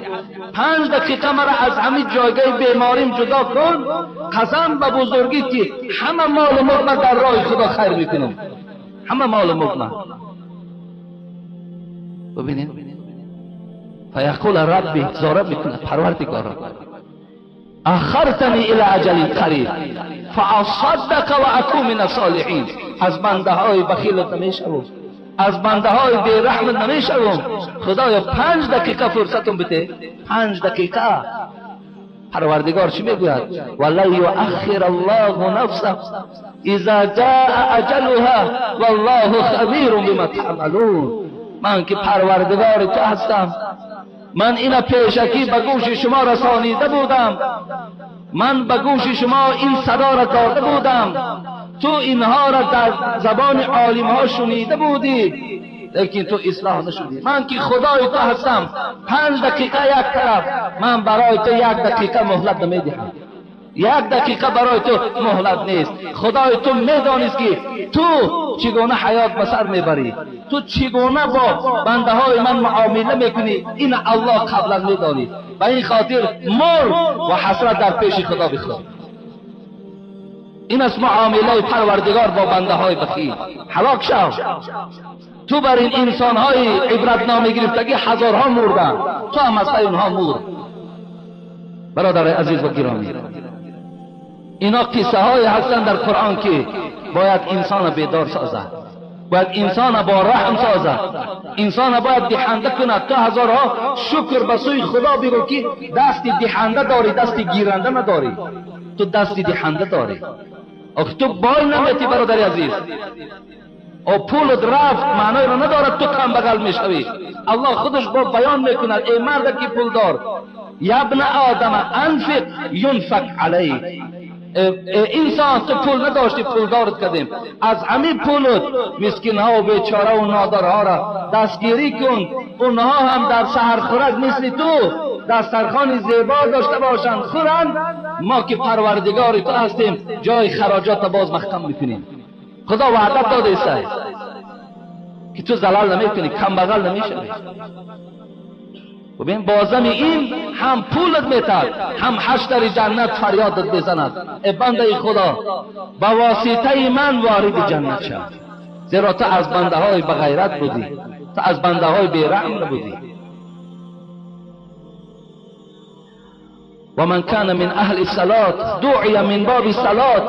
5 دقیقه مرا از همین جایگاه بیماریم جدا کن. قسم به بزرگی که همه مال ملک در راه خدا خیر میکنم، همه مال ملک. ببینید فیقول ربی، زاره میکنه پروردگارا، اخرتنی الى اجل قریب فاصدق و اکون من الصالحین. از بنده های بخیلت نمیشوم، از بنده های بیرحمت نمیشوم. خدایا 5 دقیقه فرصتم بده، 5 دقیقه. پروردگار چی میگوید؟ ولن یؤخر الله نفسا اذا جاء اجلها والله خبیر بما تعملون. من که پروردگار تو هستم، من اینا پیشکی به گوش شما رسانیده بودم، من به گوش شما این صدا را داده بودم، تو اینها را در زبان عالم ها شنیده بودی، لیکن تو اصلاح نشدی. من که خدای تو هستم، 5 دقیقه یک طرف، من برای تو 1 دقیقه مهلت نمیدهم، 1 دقیقه برای تو مهلت نیست. خدای تو میدانست که تو چگونه حیات به سر میبری، تو چگونه با بنده های من معامله میکنی، این الله قبلا میدانید. به این خاطر مر و حسرت در پیش خدا بخور. این است معامله پروردگار با بنده های بخیل. هلاک شو. تو بر این انسان های عبرت گرفتگی هزارها مردن، تو هم از اونها مرد. برادر عزیز و گرامی، اینا قصه های هستند در قرآن که باید انسان بیدار سازد، باید انسان با رحم سازد، انسان باید دهنده کند. تو هزارها شکر به سوی خدا بگو که دست دهنده داری، دست گیرنده نداری. تو دست دهنده داری. آخه تو بای نمیتی برادر عزیز. او پولت رفت معنای را ندارد تو کم بغل میشوی. الله خودش با بیان میکند ای مرد که پول دار، یبن آدم انفق ینفق علیک. انسان تو پول نداشتی، پولدارت کردیم، از همین پولت مسکین ها و بیچاره و نادارها را دستگیری کن، اونها هم در سحر خورک مثل تو دسترخوان زیبا داشته باشند، خورند. ما که پروردگار تو هستیم جای خراجات باز محکم میکنیم. خدا وعده داده است که تو زلال نمیکنی، کم بغل نمیشوی. ببین بازم این هم پولت میتد، هم حشر جنت فریادت بزند ای بنده خدا با واسطه من وارد جنت شد، زیرا تو از بنده های بغیرت بودی، تو از بنده های بیرحم بودی. و من کان من اهل الصلاة دعی من باب الصلاة.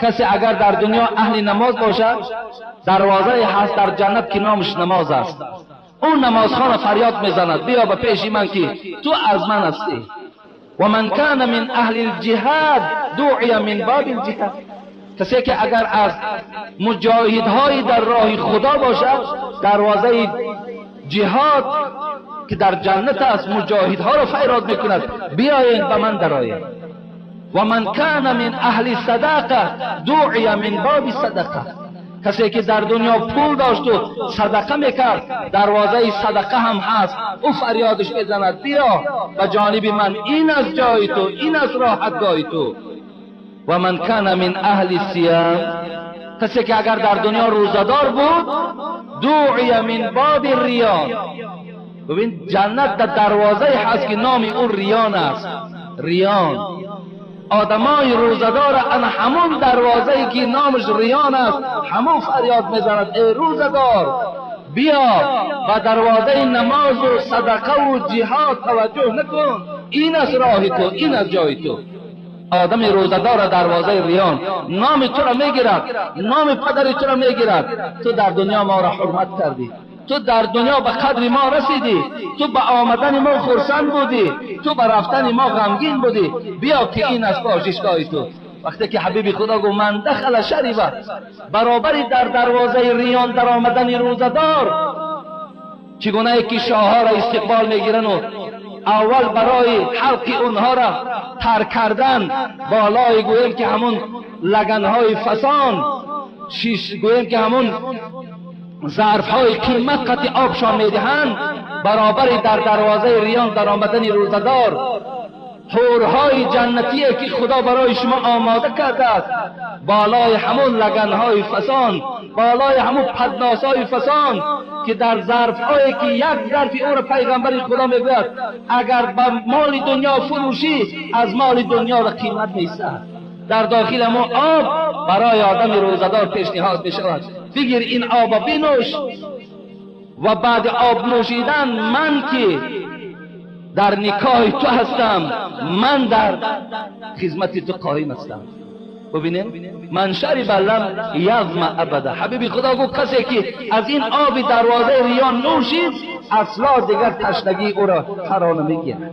کسی اگر در دنیا اهل نماز باشد، دروازه هست در جنت که نامش نماز است. اون نمازخانه فریاد میزند بیا به پیش من که تو از من هستی. و من کان من اهل الجهاد دعی من باب الجهاد. کسی که اگر از مجاهدهای در راه خدا باشد، دروازه جهاد که در جنت است مجاهدها را فریاد میکند بیایید به من درآیید. و من کان من اهل صدقه دعی من باب صدقه. کسی که در دنیا پول داشت و صدقه میکرد، دروازه صدقه هم هست، او فریادش میزند بیا به جانب من، این از جای تو، این از راحتگاه تو. و من کان من اهل صیام. کسی که اگر در دنیا روزه‌دار بود، دعی من باب ریان. ببین جنت در دروازه هست که نام او ریان است. ریان آدمای روزدار ان همون دروازه‌ای که نامش ریان است، همون فریاد میزند ای روزدار بیا و دروازه نماز و صدقه و جهاد توجه نکن، این از راه تو، این از جای تو. آدم روزدار دروازه ریان نام تو را میگیرد، نام پدر تو را میگیرد. تو در دنیا ما را حرمت کردی، تو در دنیا به قدر ما رسیدی، تو به آمدن ما خرسند بودی، تو به رفتن ما غمگین بودی، بیا که این از پاششگاه تو. وقتی که حبیب خدا گفت من دخل شریبه، برابری در دروازه ریان در آمدن روزدار، چگونه که شاهها را استقبال میگیرن و اول برای حلق اونها را تر کردن بالای گویم که همون لگنهای فسان شیش، گویم که همون ظرفهای قیمت قطع آبشان میدهند، برابری در دروازه ریان در آمدن روزدار حورهای جنتیه که خدا برای شما آماده کرده است، بالای همون لگنهای فسان، بالای همون پدناسهای فسان که در ظرفهایی که یک ظرفی او را پیغمبر خدا میگوید اگر به مال دنیا فروشی از مال دنیا را قیمت نیست، در داخل همون آب برای آدم روزه‌دار پیشنهاد میشود، بگیر این آب بنوش و بعد آب نوشیدن من که در نکاح تو هستم، من در خدمت تو قایم هستم. ببینیم من شرب لم یظمأ ابدا. حبیبی خدا گفت کسی که از این آب دروازه ریان نوشید اصلا دیگر تشنگی او را فرا نمیگیرد.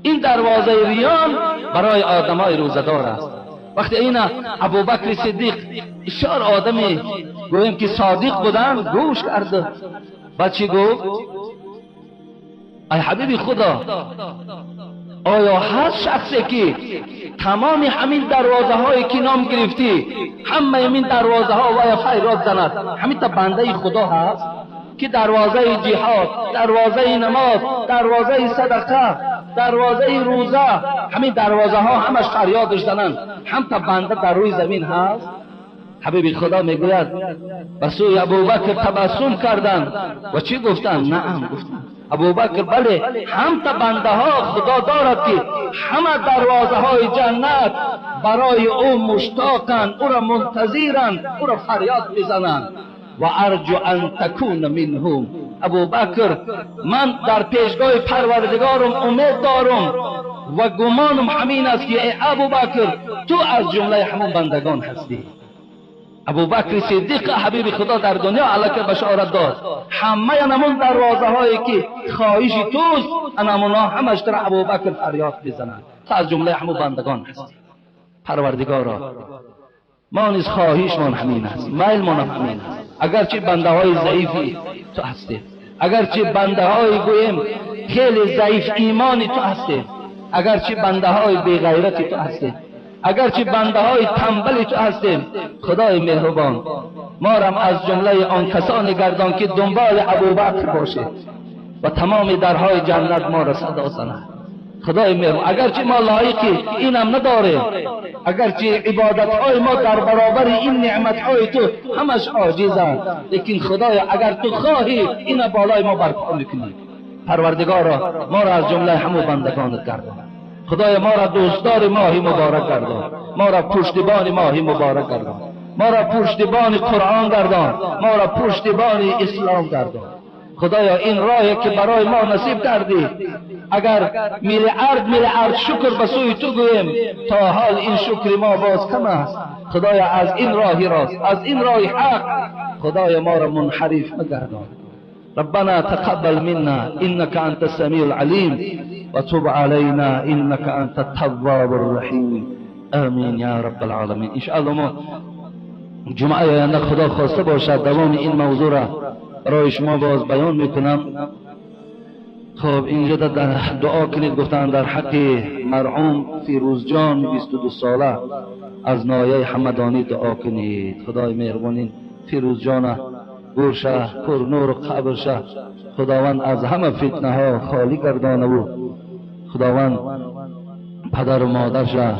این دروازه ریان برای آدمای روزه‌دار است. وقتی این ابوبکر صدیق بسیار آدمی گویم که صادق بودن گوش کرد، بعد چی گفت؟ ای حبیبی خدا، آیا هر شخصی که تمام همین دروازه هایی که نام گرفتی همه همین دروازه ها و فریاد زند، همین تا بنده خدا هست که دروازه جهاد، دروازه نماز، دروازه صدقه، دروازه روزه، همین دروازه ها همش فریادش زنند، هم تا بنده در روی زمین هست؟ حبیبی خدا میگوید به سوی ابوبکر تبسم کردند و چی گفتند؟ نعم گفتند. ابوبکر بله، هم تا بنده ها خدا دارد که همه دروازه های جنت برای او مشتاقند، او را منتظرند، او را فریاد میزنند. و ارجو ان تکون منهم. ابوبکر من در پیشگاه پروردگارم امید دارم و گمانم همین است که ای ابوبکر تو از جمله همون بندگان هستی. ابوبکر صدیق حبیب خدا در دنیا علیک بشارت داد، همه نمون دروازه هایی که خواهش توست انمونا همش در ابوبکر فریاد میزنند، تو از جمله همون بندگان هستی. پروردگارا ما نیز خواهشمان همین است، میلمان همین است، اگرچه بنده های ضعیفی تو هستیم، اگرچه بنده های گویم خیلی ضعیف ایمانی تو هستیم، اگرچه بنده های بی غیرتی تو هستیم، اگرچه بنده های تنبلی تو هستیم، خدای مهربان ما را از جمله آن کسانی گردان که دنبال ابوبکر باشه و تمام درهای جنت ما را صدا زند. خدای مهربان اگرچه ما لایقی اینم نداریم، اگرچه عبادتهای ما در برابر این نعمتهای تو همش عاجزند، لیکن خدای اگر تو خواهی این بالای ما برپا میکنی. پروردگارا ما را از جمله همو بندگانت گردان. خدای ما را دوستدار ماهی مبارک گردان، ما را پشتیبان ماهی مبارک گردان، ما را پشتیبان قرآن گردان، ما را پشتیبان اسلام گردان. خدایا این راهی که برای ما نصیب کردی، اگر میلیارد شکر به سوی تو گوییم تا حال این شکر ما باز کم است. خدایا از این راه راست، از این راه حق، خدایا ما را منحرف مگردان. ربنا تقبل منا انك انت السميع العليم وتب علينا انك انت التواب الرحيم، آمین یا رب العالمین. ان شاء الله ما جمعه آینده خدا خواسته باشد دوام این موضوع را برای شما باز بیان میکنم. خب اینجا در دعا کنید، گفتن در حق مرحوم فیروز جان 22 ساله از ناحیه حمدانی دعا کنید. خدای مهربان فیروز جان گورشه پر نور قبرشه خداوند از همه فتنه ها خالی گردانه و خداوند پدر و مادرشه